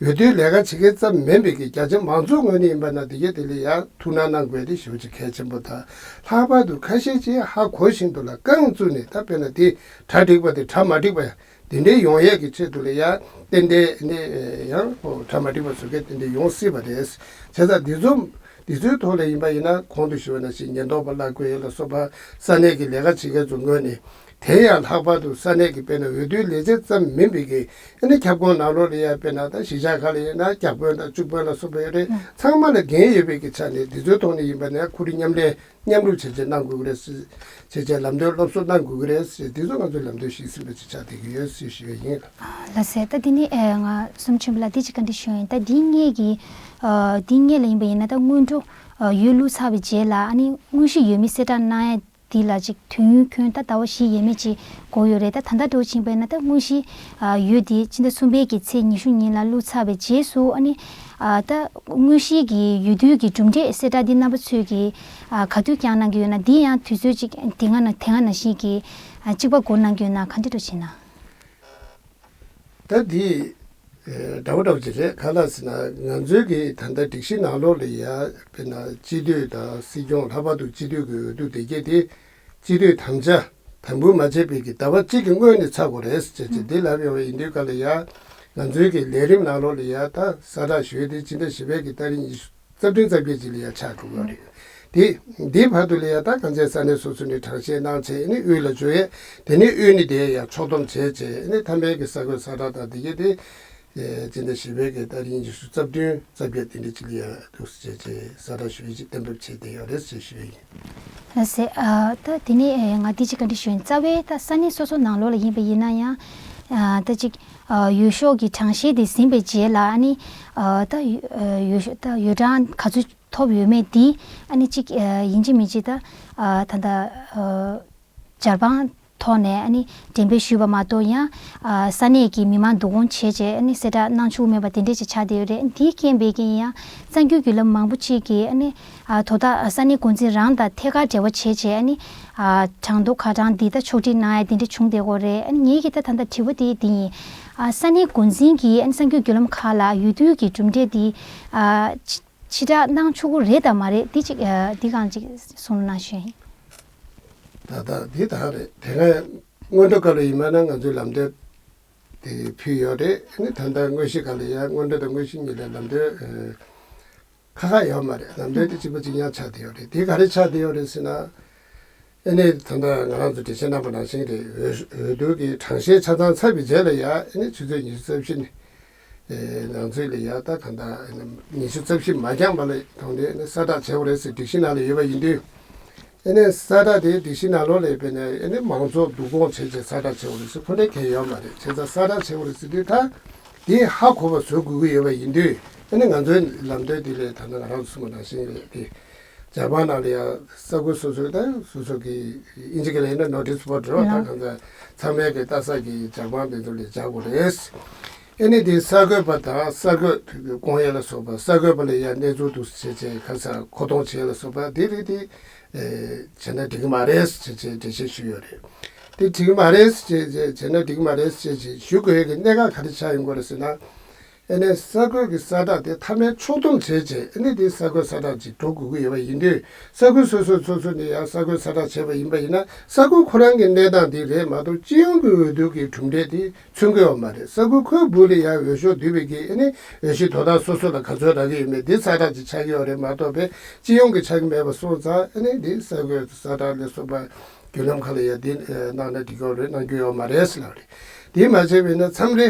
འོས་བསྡུའི་ལས་ཀ་བྱེད་མཁན་ཙམ་མིན་པའི་གི་རྒྱ་ཆེ་མང་ཚོགས་ངོས་ནས་ཡིན་པ་ན་དེ་གས་དེ་ལ་ཡང་ཐུགས་སྣང་གནང་དགོས་དེ་ཞེ་པོ་ཅིག་གལ་ཆེན་པོ་དང་། ལྷག་པར་དུ་ཁ་ཤས་ཅིག་ཧ་གོ་བཞིན་དུ་ལ་རྐང་བཙུགས་ནས་ད་དཔེར་ན་དེ་གྲ་འགྲིག་པ་དེ་གྲ་མ་འགྲིག་པ་དེ་འདྲའི་ཡོང་ཡས་ཀྱི་ཆེད་དུ་ལ་ཡང་ཏན་ཏན་ནི་ཡང་གྲ་མ་འགྲིག་པ་བཟོ་མཁན་དེ་འདྲའི་ཡོང་སྲིད་པ་རེད། བྱས་ཙང་འདི་ཚོ་འདི་ཚོའི་ཐོག་ལ་ཡིན་པ་ཡིན་ན་གོང་དུ་ཞུས་པ་ནང་བཞིན་ཉེན་རྟོག་པ་གླ་དགོས་ཡས་ལ་སོགས་པ་ས་གནས་ཀྱི་ལས་ཀ་བྱེད་མཁན་ཚོ་ངོས་ནས་དེ་ཡང་ལྷག་པར་དུ་ས་གནས་ཀྱི་དཔེར་ན་འོས་བསྡུའི་ལས་བྱེད་ཙམ་མིན་པའི་གི་ཨ་ནི་ཁྱབ་ཁོངས་ནང་ལོགས་ལ་ཡང་དཔེར་ན་ད་གཞིས་ཆགས་ཁག་ལ་ཡིན་ན་བརྒྱ་དཔོན་དང་བཅུ་དཔོན་ལ་སོགས་པ་ཡོད་རེད། ཚང་མ་ལ་འགན་ཡོད་པའི་གི་ཆ་ནས་འདི་ཚོའི་ཐོག་ནས་ཡིན་པ་ན་ཁོ་རང་མཉམ་ལས་མཉམ་རུབ་བྱས་བྱས་གནང་དགོས་ཀྱི་རེད་ཟེར། བྱས་བྱས་ལམ་སྟོན་སློབ་གསོ་གནང་དགོས་ཀྱི་རེད་ཟེར། དེ་ཚོ་ང་ཚོས་ལམ་སྟོན་ཞུས་ཟིན་པ་ཅིག་ཆགས་བསྡད་ཀྱི་ཡོད་ཟེར་ཞུ་ཡ་ཡིན། ལགས་སེ། ད་དེ་ནི་ཨེ་ང་བསམ་ཆེན་པོ་ལགས་འདི་ཅིག་བཀའ་འདྲི་ཞུ་ཡིན། ད་འདི་སྔས་ཀྱི་ཨ་འདི་སྔས་ལ་ཡིན་པ་ཡིན་ན་ད་སྔོན་འགྲོ་ཨ་ཡོལ་བླུགས་ཚར་བའི་རྗེས་ལ་ཨ་ནི་དངོས་གཞི་ཡོད་མེད་གསལ་བསྒྲགས་གནང་ཡ་འདི་ལ་ཅིག་དུས་ཡུན་ཁྱོན་ད་ཟླ་བ་བཞི་ཡས་མས་ཅིག་འགོར་ཡོད་རེད། ད་ད་ལྟ་འགྲོ་ཕྱིན་པ་ཡིན་ན་ད་དངོས་གཞི་ཨ་ཡོལ་འདི་ཕྱི་ཟླ་གསུམ་པའི་གི་ཚེས་ཉི་ཤུ་ཉིན་ལ་བླུགས་ཚར་བའི་རྗེས་སུ་ཨ་ནི་ཨ་ད་དངོས་གཞིའི་གི་འོས་བསྡུའི་གི་གྲུབ་འབྲས་གསལ་བསྒྲགས་འདི་རྣམ་པ་ཚོས་གི་ཨ་ག་དུས་བསྐྱངས་གནང་གི་ཡོད་ན། འདི་ཡང་དུས་ཚོད་ཅིག་དེ་སྔ་ན་དེ་སྔ་ནང་བཞིན་གི་ཨ་གཅིག་པ་འགོར་གནང་གི་ཡོད་ན་ག་འདྲ་འགྲོ་ཕྱིན་ན། ད་འདི་འདྲ་བོ་འདྲ་བོ་ཅིག་རེད། ག་ལ་ཟེར་ན་ང་ཚོའི་གི་ད་ལྟ་སྒྲིག་གཞི་ནང་ལོགས་ལ་ཡ་དཔེར་ན་སྤྱི་འཐུས་དང་སྲིད་སྐྱོང་ལྷག་པར་དུ་སྤྱི་འཐུས་ཀྱི་འོས་བསྡུ་དེ་གས་དེ་སྤྱི་འཐུས་དམ་བཅའ་དམ་འབུལ་མ་བྱས་པའི་གི་ཟླ་བ་གཅིག་གི་སྔོན་ནས་ཚར་དགོས་རེད་ཟེར་བྱས་འདི་ལབ་ཡོང་བ་ཡིན་དུས་ག་ལ་ཡ་ང་ཚོའི་གི་ལས་རིམ་ནང་ལོགས་ལ་ཡ་ད་གསལ་བསྒྲགས་ཞུས་ཏེ་སྤྱི་ཟླ་བཞི་པའི་གི་ཏ་རིག་ཉི་ཤུ་རྩ་བདུན་རྩ་བརྒྱད་ཅིག་ལ་ཡ་ཆགས་འགྲོ་གི་རེད། དེ་འདིའི་བར་དུ་ལ་ཡ་ད་གང་ཚེ་ས་གནས་སོ་སོ་ནས་གྲངས་བཤེར་གནང་བྱས་ནས་དབུས་ལ་འབྱོར་ཡས་དེ་ནས་དབུས་ནས་དེ་ཡ་ཕྱོགས་བསྡོམས་བྱས་བྱས་ནས་མཐའ་མའི་གི་གསར་འགོད་གསལ་བསྒྲགས་དང་དེ་གས་དེ་སྤྱི་ཟླ་བཞི་པའི་གི་ཏ་རིག་ཉི་ཤུ་རྩ་བདུན་རྩ་བརྒྱད་དེ་འདྲ་ཅིག་ལ་ཡ་འདུག་སེ་བྱས་བྱས་གསལ་བསྒྲགས་ཞུ་ཡས་ཅིག་གཏན་འབེབས་བྱས་བསྡད་ཡོད་རེད་ཅེས་ཞུ་ཡས་ཡིན། ལགས་སེ། ཨ་ད་དེ་ནས་ང་འདི་གཅིག་བཀའ་འདྲི་ཞུ་ཡིན། རྩ་བའི་ད་ས་གནས་སོ་སོ་ནང་ལོགས་ལ་ཡིན་པ་ཡིན་ན་ཡང་ཨ་ད་གཅིག་ཨ་འོས་ཤོག་གི་གྲངས་བཤེར་དེ་ཟིན་པའི་རྗེས་ལ་ཨ་ནི་ཨ་ད་ཡོ་ཨ་འོས་ཤོག་ད་འོས་གྲངས་ག་ཚོད་ཐོབ་ཡོད་མེད་འདི་ཨ་ནི་གཅིག་ཨ་ཡིན་གཅིག་མིན་གཅིག་ད་ཨ་ད་ད་ཨ་འཇར་པན་ཐོག་ནས་ཨ་ནི་འགྲེམས་སྤེལ་ཞུས་པ་མ་གཏོགས་ཡང་ཨ་ས་གནས་ཀྱི་མི་མང་བསྡུ་སྐོང་བྱས་རྗེས་ཨ་ནི་གསལ་བསྒྲགས་གནང་བཅུག་མེད་པ་དེ་འདྲས་ཅིག་ཆགས་བསྡད་ཡོད་རེད། འདིའི་རྐྱེན་པས་ཀྱིན་ཡང་གསར་འགྱུར་བརྒྱུད་ལམ་མང་པོ་ཅིག་གིས་ཨ་ནི་ཨ་དོ་བདག་ས་གནས་འགོ་འཛིན་རང་དང་ཐད་ཀར་འབྲེལ་བ་བྱས་རྗེས་ཨ་ནི་ཨ་གྲངས་ཐོ་ཁ་གྲངས་འདི་ད་ཕྱོགས་སྒྲིག་གནང་ཡ་དེ་འདྲས་བྱུང་བསྡད་ཡོད་རེད། ཨ་ནི་ངེད་ཀྱི་ད་ད་ལྟ་དྲི་བ་དེ་འདི་ཡིན། ཨ་ས་གནས་འགོ་འཛིན་གྱིས་ཨ་ནི་གསར་འགྱུར་བརྒྱུད་ལམ་ཁག་ལ་འོས་བསྡུ་གི་གྲུབ་འབྲས་འདི་ཨ་ཕྱི་ཕྱི་བསྒྲགས་གནང་ཆོག་གི་རེད་དམ་མ་རེད་འདི་ཅིག་ཨ་འདི་གང་ཅིག་གསུང་རོགས་གནང་ཞུ་ཡིན། ད་ལྟ་འདི་ད་རེད། དེ་སྔ་སྔོན་འགྲོ་སྐབས་ལ་ཡིན་པ་ན་ང་ཚོས་ལམ་སྟོན་དེ་ཕུལ་ཡོད་རེད། ཨ་ནི་ད་ལྟ་དངོས་གཞི་སྒང་ལ་ཡང་སྔོན་འགྲོ་དང་དངོས་གཞི་གཉིས་ལ་ལམ་སྟོན་ཨ་ཁ་ཁ་ཡོད་མ་རེད། ལམ་སྟོན་དེ་གཅིག་པ་གཅིག་རྐྱང་ཆགས་བསྡད་ཡོད་རེད། དེ་ག་རེ་ཆགས་བསྡད་ཡོད་རེད་ཟེར་ན། ཨ་ནི་ད་ལྟ་ང་རང་ཚོ་འགྲེལ་བཤད་གནང་པ་ནང་བཞིན་རེད། འོས་འོས་བསྡུ་གི་གྲངས་བཤེར་ཆ་ཚང་ཚར་བའི་རྗེས་ལ་ཡང་ཨ་ནི་ཆུ་ཚོད་ཉི་ཤུ་རྩ་བཞི་ནས་ཨེ་ང་ཚོའི་ལ་ཡ་ད་གང་ལྟར་ཉི་ཤུ་རྩ་བཞི་མ་འགྱངས་པ་ལ་ཐོག་ནས་ཨ་ནི་གསལ་བསྒྲགས་བྱེད་དགོས་རེད་ཟེར་སྒྲིག་གཞི་ནང་ལ་ཡོད་པ་ཡིན་དུས། ཨ་ནི་གསལ་བསྒྲགས་དེ་སྒྲིག་གཞི་ནང་ལོགས་ལ་ཡོད་པ་ཡིན་ན་ཨ་ནི་མང་ཚོགས་བསྡུ་སྐོང་བྱས་བྱས་གསལ་བསྒྲགས་བྱེད་དགོས་རེད་ཟེར་ཁོ་ནའི་གལ་ཡོད་མ་རེད། བྱས་ཙང་གསལ་བསྒྲགས་བྱེད་དགོས་རེད་ཟེར་དུས་ད་དེ་ཧ་གོ་བ་བཟོ་དགོས་ཀྱི་ཡོད་པ་ཡིན་དུས་ཨ་ནི་ང་ཚོའི་ལམ་སྟོན་དེ་ལས་ད་ལྟ་ང་རང་ཚོ་གསུངས་པ་ནང་བཞིན་རེད་དེ། འཇར་པན་ནང་ལ་ཡང་ས་ཁུལ་སོ་སོའི་དང་སོ་སོ་གི་ཨིན་ཇི་སྐད་ལ་ཡིན་ན་ནོ་ཊིས་བོར་ཌི་རེད་བ། ད་ལགས། གང་ལྟར་ཚང་མའི་གི་ལྟ་ས་གི་འཇར་པན་དེ་ཚོ་ལ་སྦྱར་དགོས་རེད། ཨ་ནི་དེ་གསར་འགོད་པ་དང་གསར་འགོད་སྐོང་ཡས་ལ་སོགས་པ་གསར་འགོད་པ་ལ་ཡང་གནས་ཚུལ་འདུག་སེ་བྱས་བྱས་ག་ས་མཁོ་གཏོང་བྱས་ལ་སོགས་པ་དེ་རིགས་དེ་ཨེ་བྱས་ན་འགྲིག་གི་མ་རེད་ཟེར་བྱས་འགྲེལ་བཤད་ཞུས་ཡོད་རེད། དེ་འགྲིག་གི་མ་རེད་ཟེར་བྱས་བྱས་ན་འགྲིག་གི་མ་རེད་ཟེར་བྱས་ཞུ་དགོས་ཡས་ཀྱི་གནད་འགག་ག་རེ་ཆགས་ཡོང་གི་རེད་ཟེར་ན། ཨ་ནི་གསར་འགོད་ཀྱི་གསལ་བསྒྲགས་དེ་མཐའ་མའི་ཕྱོགས་བསྡོམས་བྱས་རྗེས་ཨ་ནི་དེ་གསར་འགོད་གསལ་བསྒྲགས་ཅིག་འགྲོ་དགོས་ཀྱི་ཡོད་པ་ཡིན་དུས་ས་ཁུལ་སོ་སོ་སོ་སོ་ནས་ཡང་གསར་འགོད་གསལ་བསྒྲགས་བྱས་པ་ཡིན་པ་ཡིན་ན་ས་ཁུལ་ཁོ་རང་གི་གནས་སྟངས་དེ་རེད་མ་གཏོགས་སྤྱི་ཡོངས་ཀྱི་འོས་བསྡུ་གི་གྲུབ་འབྲས་དེ་མཚོན་གྱི་ཡོད་མ་རེད། ས་ཁུལ་ཁོའི་སྦུག་ལ་ཡང་འོས་ཤོག་བསྡུས་པའི་གི་ཨ་ནི་འོས་གཞི་དོ་བདག་སོ་སོ་ལ་ག་ཚོད་རག་གི་ཡོད་མེད་དེ་གསལ་བསྒྲགས་ཅིག་ཆགས་ཀྱི་ཡོད་རེད་མ་གཏོགས་པའི་སྤྱི་ཡོངས་ཀྱི་ཆགས་ཀྱི་མེད་པ་སོང་ཙང་ཨ་ནི་དེ་གསར་འགོད་གསལ་བསྒྲགས་ལ་སོགས་པ་བརྒྱུད་ལམ་ཁག་ལ་ཡང་དེ་གནང་ན་འགྲིག་གི་ཡོད་རེད་གནང་རྒྱུ་ཡོད་མ་རེད་ཟེར་ལབ་རེད། དེ་མ་བྱས་པ་ཡིན་ན་མཚམས་རེ།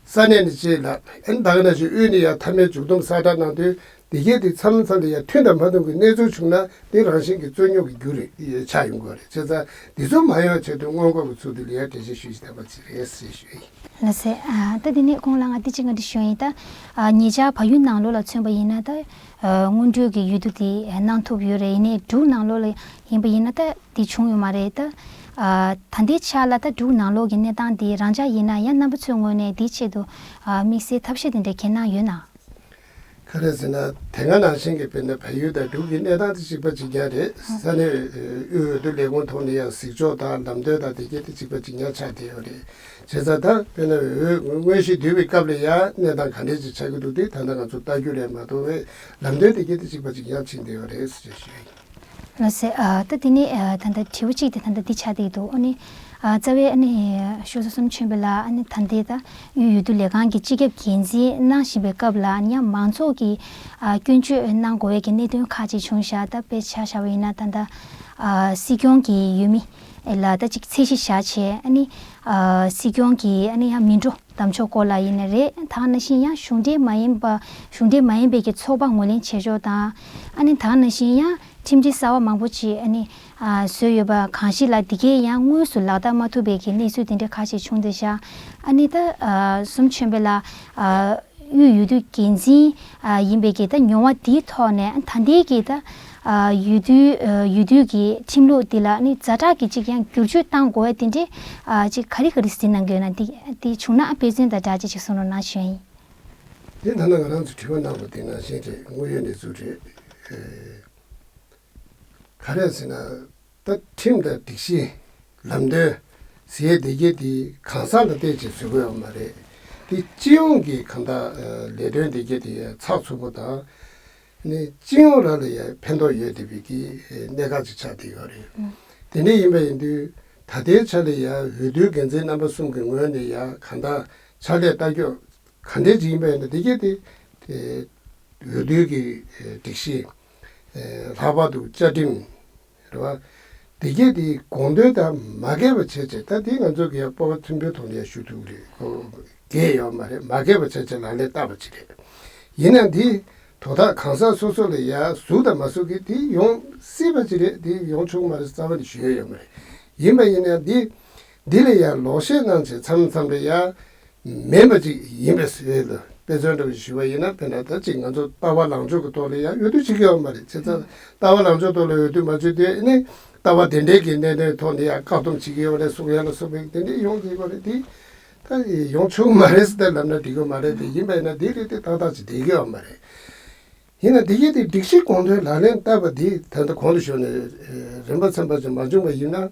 ས་གནས་ནས་བཅས་ལ་ཨན་ད་ག་ནང་བཞིན་དབུས་ནས་ཡང་མཐའ་མའི་མཇུག་བསྡོམས་གསལ་བསྒྲགས་གནང་དུས་འདི་གས་དེ་མཚམས་མཚམས་ལ་ཡང་མཐུན་དང་མ་མཐུན་གྱི་གནས་ཚུལ་བྱུང་ན་དེ་རང་བཞིན་གྱི་རྩོད་རྙོག་གི་རྒྱུ་རེད་ཆགས་ཡོང་གི་རེད། བྱས་ཙང་འདི་ཚོ་མ་ཡོང་ཆེད་དུ་སྔོན་འགོག་གི་ཚུལ་དུ་ལ་ཡང་འགྲེལ་བཤད་ཞུ་ཞིག་བསྟན་པ་ཅིག་རེད་ཟེར་ཞུ་ཡིན། ལགས་སེ། ཨ་ད་དེ་ནས་ཁོང་ལ་ང་དེ་གཅིག་ང་འདྲི་ཞུ་ཡིན་ད། ཨ་ཉེ་ཆར་བལ་ཡུལ་ནང་ལོགས་ལ་མཚོན་པ་ཡིན་ན་ད། ཨ་སྔོན་འགྲོའི་གི་འོས་བསྡུ་དེ་གནང་ཐུབ་ཡོད་རེད། ཡིན་ནའི་འབྲུག་ནང་ལོགས་ལ་ཡིན་པ་ཡིན་ན་ད། དེ་བྱུང་ཡོད་མ་རེད་ད། ཨ་ད་ལྟའི་ཆ་ལ་ད་འབྲུག་ནང་ལོགས་ཀྱི་གནས་སྟངས་དེ་རང་འཇགས་ཡིན་ན་ཡང་རྣམ་པ་ཚོའི་ངོས་ནས་དེའི་ཆེད་དུ་ཨ་དམིགས་བསལ་ཐབས་ཤེས་དེ་འདྲ་གལ་གནང་ཡོད་ན། ག་རེ་ཟེར་ན་དེ་སྔ་ནང་བཞིན་གྱི་དཔེར་ན་བལ་ཡུལ་དང་འབྲུག་གི་གནས་སྟངས་དེ་གཅིག་པ་གཅིག་རྐྱང་རེད། ས་གནས་དབུས་འོས་བསྡུ་ལས་ཁུངས་ཐོག་ནས་ཡང་གཟིགས་ཕྱོགས་དང་ལམ་སྟོན་དང་དེ་གྱད་དེ་གཅིག་པ་གཅིག་རྐྱང་ཆགས་བསྡད་ཡོད་རེད། བྱས་ཙང་ད་དཔེར་ན་འོས་དངོས་གཞི་བསྡུ་བའི་སྐབས་ལ་ཡང་གནས་སྟངས་ག་འདྲས་ཅིག་ཆགས་ཀྱི་འདུག་དེ་ད་ལྟ་ང་ཚོ་ལྟ་རྒྱུ་རེད་མ་གཏོགས་པའི་ལམ་སྟོན་དེ་གྱད་དེ་གཅིག་པ་གཅིག་རྐྱང་ཕྱིན་བསྡད་ཡོད་རེད་ཟེར་ཞུ་ཡ་ཡིན། ལགས་སེ། ཨ་ད་དེ་ནས་ཨ་ད་ལྟ་དྲི་བ་གཅིག་དེ་ད་ལྟ་འདི་ཆགས་བསྡད་འདུག་ཨ་ནི་ཨ་རྩ་བའི་ཨ་ནི་ཤོག་ཟ་གསུམ་ཆོན་པོ་ལགས་ཨ་ནི་ད་ལྟའི་ད་དབུས་འོས་བསྡུ་ལས་ཁང་གི་སྤྱི་ཁྱབ་འགན་འཛིན་གནང་བཞིན་པའི་སྐབས་ལ་ཨ་ནི་ཡང་མང་ཚོགས་ཀྱིས་ཨ་སྐྱོན་བརྗོད་གནང་དགོས་ཡས་ཀྱི་གནད་དོན་ཁག་ཅིག་བྱུང་བཞག་ད་དཔེ་ཆ་བཞག་པ་ཡིན་ན་ད་ལྟ་ཨ་སྲིད་སྐྱོང་གི་འོས་མི་ལ་ད་ཅིག་ཚད་གཞི་བཞག་བྱས་ཨ་ནི་ཨ་སྲིད་སྐྱོང་གི་ཨ་ནི་ཡང་མི་འགྲོ། གདམ་ཕྱོགས་སྐོར་ལ་ཡིན་ན་རེད། ད་ག་ནང་བཞིན་ཡང་གཞུང་འབྲེལ་མ་ཡིན་པ་གཞུང་འབྲེལ་མ་ཡིན་པའི་གི་ཚོགས་པ་ངོས་ལེན་བྱེད་ཕྱོགས་དང་། ཨ་ནི་ད་ག་ནང་བཞིན་ཡང་ཁྲིམས་སྒྲིག་གསར་བ་མང་པོ་ཅིག་ཨ་ནི་ཨ་བཟོས་ཡོད་པ་གང་ཞིག་ལ་འདི་གས་ཡང་དངོས་སུ་ལག་བསྟར་མ་ཐུབ་པའི་གི་གནས་ཚུལ་དེ་འདྲ་ཁ་ཤས་བྱུང་བསྡད་ཤག་ཨ་ནི་ད་ཨ་གསུམ་ཆོན་པོ་ལགས་ཨ་དབུས་འོས་བསྡུ་འགན་འཛིན་ཨ་ཡིན་པའི་གི་ད་མྱོང་བ་འདིའི་ཐོག་ནས་ད་ལྟའི་གི་ད། ཨ་འོས་བསྡུ་ཨ་འོས་བསྡུ་གི་ཁྲིམས་ལུགས་འདི་ལ་ནི་ཛ་དྲག་གི་ཅིག་ཡང་བསྒྱུར་བཅོས་བཏང་དགོས་ཡ་དེ་འདྲའི་ཨ་ཅིག་ག་རེ་ག་རེ་ཟིན་གནང་གི་ཡོད་ན་འདི་འདི་བྱུང་ན་ཨ་དཔེ་མཚོན་དང་སྦྲགས་ཅིག་ཅིག་གསུང་རོགས་གནང་ཞུ་ཡ་ཡིན། དེ་ད་ནང་ང་རང་ཚོ་དྲི་བ་གནང་བ་དེ་ནང་བཞིན་རེད། དངོས་ཡོད་གནས་ཚུལ་རེད། ཨེ་ག་རེ་ཟེར་ན། ད་ཁྲིམས་དང་སྒྲིག་གཞི་ལམ་སྟོན་ཟེར་ཡས་དེ་གྱད་དེ་གང་ཟག་ལ་བལྟས་ཅིག་བཟོ་དགོས་ཡོད་མ་རེད། དེ་སྤྱི་ཡོངས་ཀྱི་གང་ལྟར་ལས་དོན་དེ་གྱད་དེ་ཚགས་ཚུད་པོ་དང་། ནི་སྤྱི་ཡོངས་རང་ལ་ཡང་ཕན་ཐོགས་ཡོད་བསྡད་པའི་གི་གནད་འགག་ཅིག་ཆགས་བསྡད་ཡོད་རེད། དེ་འདྲ་ཡིན་པ་ཡིན་དུས་ད་ལྟའི་ཆ་ལ་ཡང་འོས་བསྡུའི་འགན་འཛིན་རྣམ་པ་གསུམ་གྱི་ངོས་ནས་ཡང་གང་ལྟར་ཕྱག་ལས་ལྟ་སྐྱོང་ག་འདྲས་ཅིག་ཡིན་པ་ཡིན་ན་དེ་གྱད་དེ་དེ་འོས་བསྡུའི་གི་སྒྲིག་གཞི། ལྷག་པར་དུ་བཅའ་ཁྲིམས་རེད་བ། དེ་གྱད་དེ་དགོངས་དོན་དང་མ་འགལ་བ་བྱས་བྱས་ད་དེ་ང་ཚོ་གི་སྤོབས་པ་མཐོན་པོའི་ཐོག་ནས་ཞུ་ཐུབ་རེད། ཁོ་འགལ་ཡོད་མ་རེད། མ་འགལ་བ་བྱས་བྱས་ལག་ལེན་བསྟར་བ་ཅིག་རེད། ཡིན་ན་འདི་དོ་བདག་གང་ཟག་སོ་སོ་ལ་ཡ་ཟུག་དང་མ་ཟུག་གི་དེ་ཡོང་སྲིད་པ་ཅིག་རེད། དེ་ཡོང་ཆོག་མ་རེད། རྩ་བ་ནས་ཞུ་ཡ་ཡོད་མ་རེད། ཡིན་པ་ཡིན་ན་འདི་འདི་ལ་ཡ་ལོག་བཤད་གནང་བྱས་མཚམས་མཚམས་ལ་ཡ། མིན་པ་ཅིག་ཡིན་པའི་ཟེར་ལ་དཔེ་མཚོན་འདྲ་བོ་ཞིག་ཞུ་བ་ཡིན་ན། དཔེར་ན་ད་ཅིག་ང་ཚོ་ལྟ་བ་ལངས་ཕྱོགས་ཀྱི་ཐོག་ལ་ཡང་འོས་བསྡུ་བྱེད་ཀྱི་ཡོད་མ་རེད། བྱས་ཙང་ལྟ་བ་ལངས་ཕྱོགས་ཐོག་ལ་འོས་བསྡུ་མ་བྱེད་དུས་ནི་ལྟ་བ་དེ་འདྲའི་གི་གནད་དོན་ཐོག་ནས་ཡང་བཀག་སྡོམ་བྱེད་ཀྱི་ཡོད་རེད་གསུང་ཡ་ལ་སོགས་པའི་དེ་འདྲའི་ཡོང་གི་ཡོད་རེད། དེ་ད་ཡོང་ཆོག་མ་རེད་ཟེར་ལབ་ན་འགྲིག་གི་མ་རེད། དེ་ཡིན་པས་ན་དེ་རིགས་དེ་ཏག་ཏག་ཅིག་བསྡད་ཀྱི་ཡོད་མ་རེད། ཡིན་ན་དེ་གྱད་དེ་སྒྲིག་གཞི་དགོངས་དོན་ལག་ལེན་བསྟར་བ་འདི་ད་ལྟ་གོང་དུ་ཞུས་ནས་རིམ་པ་མཚམས་པ་ཅིག་མ་བྱུང་བ་ཡིན་ན་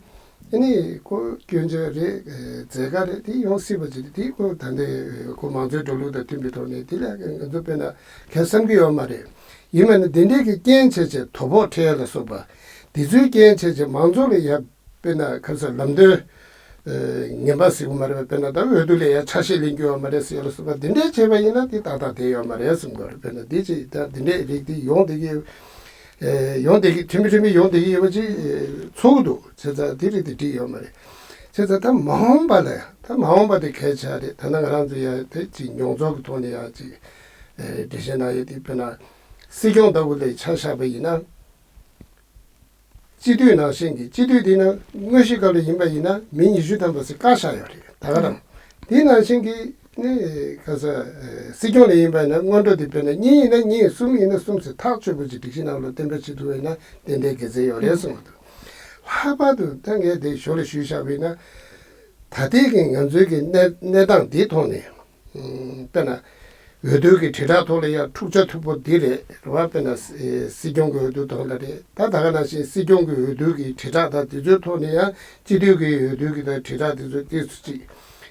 ཨ་ནི་ཁོ་སྐྱོན་ཆ་རེད། འཛད་དཀའ་རེད། དེ་ཡོང་སྲིད་པ་ཅིག་རེད། དེ་ཁོ་ད་ལྟའི་ཁོ་མང་གཙོའི་འགྲོ་ལུགས་དང་མཐུན་པའི་ཐོག་ནས་དེ་ལ་ང་ཚོ་དཔེར་ན་གལ་བསམ་གྱི་ཡོད་མ་རེད། ཡིན་པ་ནི་དེ་འདྲའི་གི་རྐྱེན་བྱས་བྱས་དོ་ཕོག་འཕྲད་ཡ་ལ་སོགས་པ་དེ་ཚོའི་རྐྱེན་བྱས་བྱས་མང་ཚོགས་ལ་ཡ། དཔེར་ན་ཁ་སང་ལམ་སྟོན་ངན་པ་ཟེར་གྱི་མ་རེད་པ། དཔེར་ན་ད་འོས་བསྡུ་ལ་ཡ་ཆ་ཤས་ལེན་རྒྱུ་ཡོད་མ་རེད་ཟེར་ཡ་ལ་སོགས་པ་འདི་འདྲས་བྱས་པ་ཡིན་ན་དེ་ཏག་ཏག་བསྡད་ཡོད་མ་རེད་གསུང་གི་ཡོད་རེད། དཔེར་ན་འདི་ཅིག་ད་འདི་འདྲས་རིགས་དེ་ཡོང་བསྡད་ཀྱི་ཡོད། ཡོང་བསྡད་ཀྱི་ཐོན་མི་ཐོན་མི་ཡོང་བསྡད་ཀྱི་ཡོད་པ་ཅིག་ཚོར་གྱི་འདུག་བྱས་ཙང་དེ་རིགས་དེ་འགྲིག་ཡོད་མ་རེད། བྱས་ཙང་ད་མ་འོངས་པ་ལ་ད་མ་འོངས་པ་དེ་གལ་ཆེ་བ་རེད། ད་ནང་ང་རང་ཚོ་ཡ་དེ་ཅིག་མྱོང་ཚོར་གྱི་ཐོག་ནས་ཡ་ཅིག་འགྲེལ་བཤད་གནང་ཡོད་དེ། དཔེར་ན་སྲིད་སྐྱོང་ལྟ་བུ་ལ་ཆ་བཞག་པ་ཡིན་ན། སྤྱི་འཐུས་ནང་བཞིན་གྱི་སྤྱི་འཐུས་དེ་ནང་དངོས་གཞི་སྐབས་ལ་ཡིན་པ་ཡིན་ན་མི་ཉི་ཤུ་ཐམ་པ་ཞིག་བཀག་བཞག་ཡོད་རེད་ད་ག་རང་། དེ་ནང་བཞིན་གྱི་ནི་ག་ས་སྲིད་སྐྱོང་ལ་ཡིན་པ་ཡིན་ན་སྔོན་འགྲོ་དེ་དཔེར་ན་གཉིས་ཡིན་ན་གཉིས། གསུམ་ཡིན་ན་གསུམ་ཟེར་ཐག་ཆོད་པོ་ཅིག་སྒྲིག་གཞི་ནང་ལ་གཏན་འབེབས་བྱེད་ཐུབ་པ་ཡིན་ན་ཏན་ཏན་དགེ་མཚན་ཡོད་རེད་གསུངས་པ་འདུག་ལྷག་པར་དུ་ད་ངས་དེ་ཞོར་ལ་ཞུས་བཞག་པ་ཡིན་ན། ད་ལྟའི་གི་ང་ཚོའི་གི་གནས་གནས་སྟངས་འདིའི་ཐོག་ནས། དཔེར་ན། འོས་བསྡུ་གི་དྲིལ་བསྒྲགས་ཐོག་ལ་ཡང་འཁྲུག་ཆ་མཐུག་པོ་འདི་རེད་རེད་བ། དཔེར་ན་སྲིད་སྐྱོང་གི་འོས་བསྡུ་ཐོག་ལ་རེད། ད་ད་ག་ནང་བཞིན་སྲིད་སྐྱོང་གི་འོས་བསྡུ་གི་དྲིལ་བསྒྲགས་དང་དེ་ཚོའི་ཐོག་ནས་ཡང་སྤྱི་འཐུས་ཀྱི་འོས་བསྡུ་གི་དང་དྲིལ་བསྒྲགས་དེ་ཚོ་ཏོག་ཙམ་ཅིག་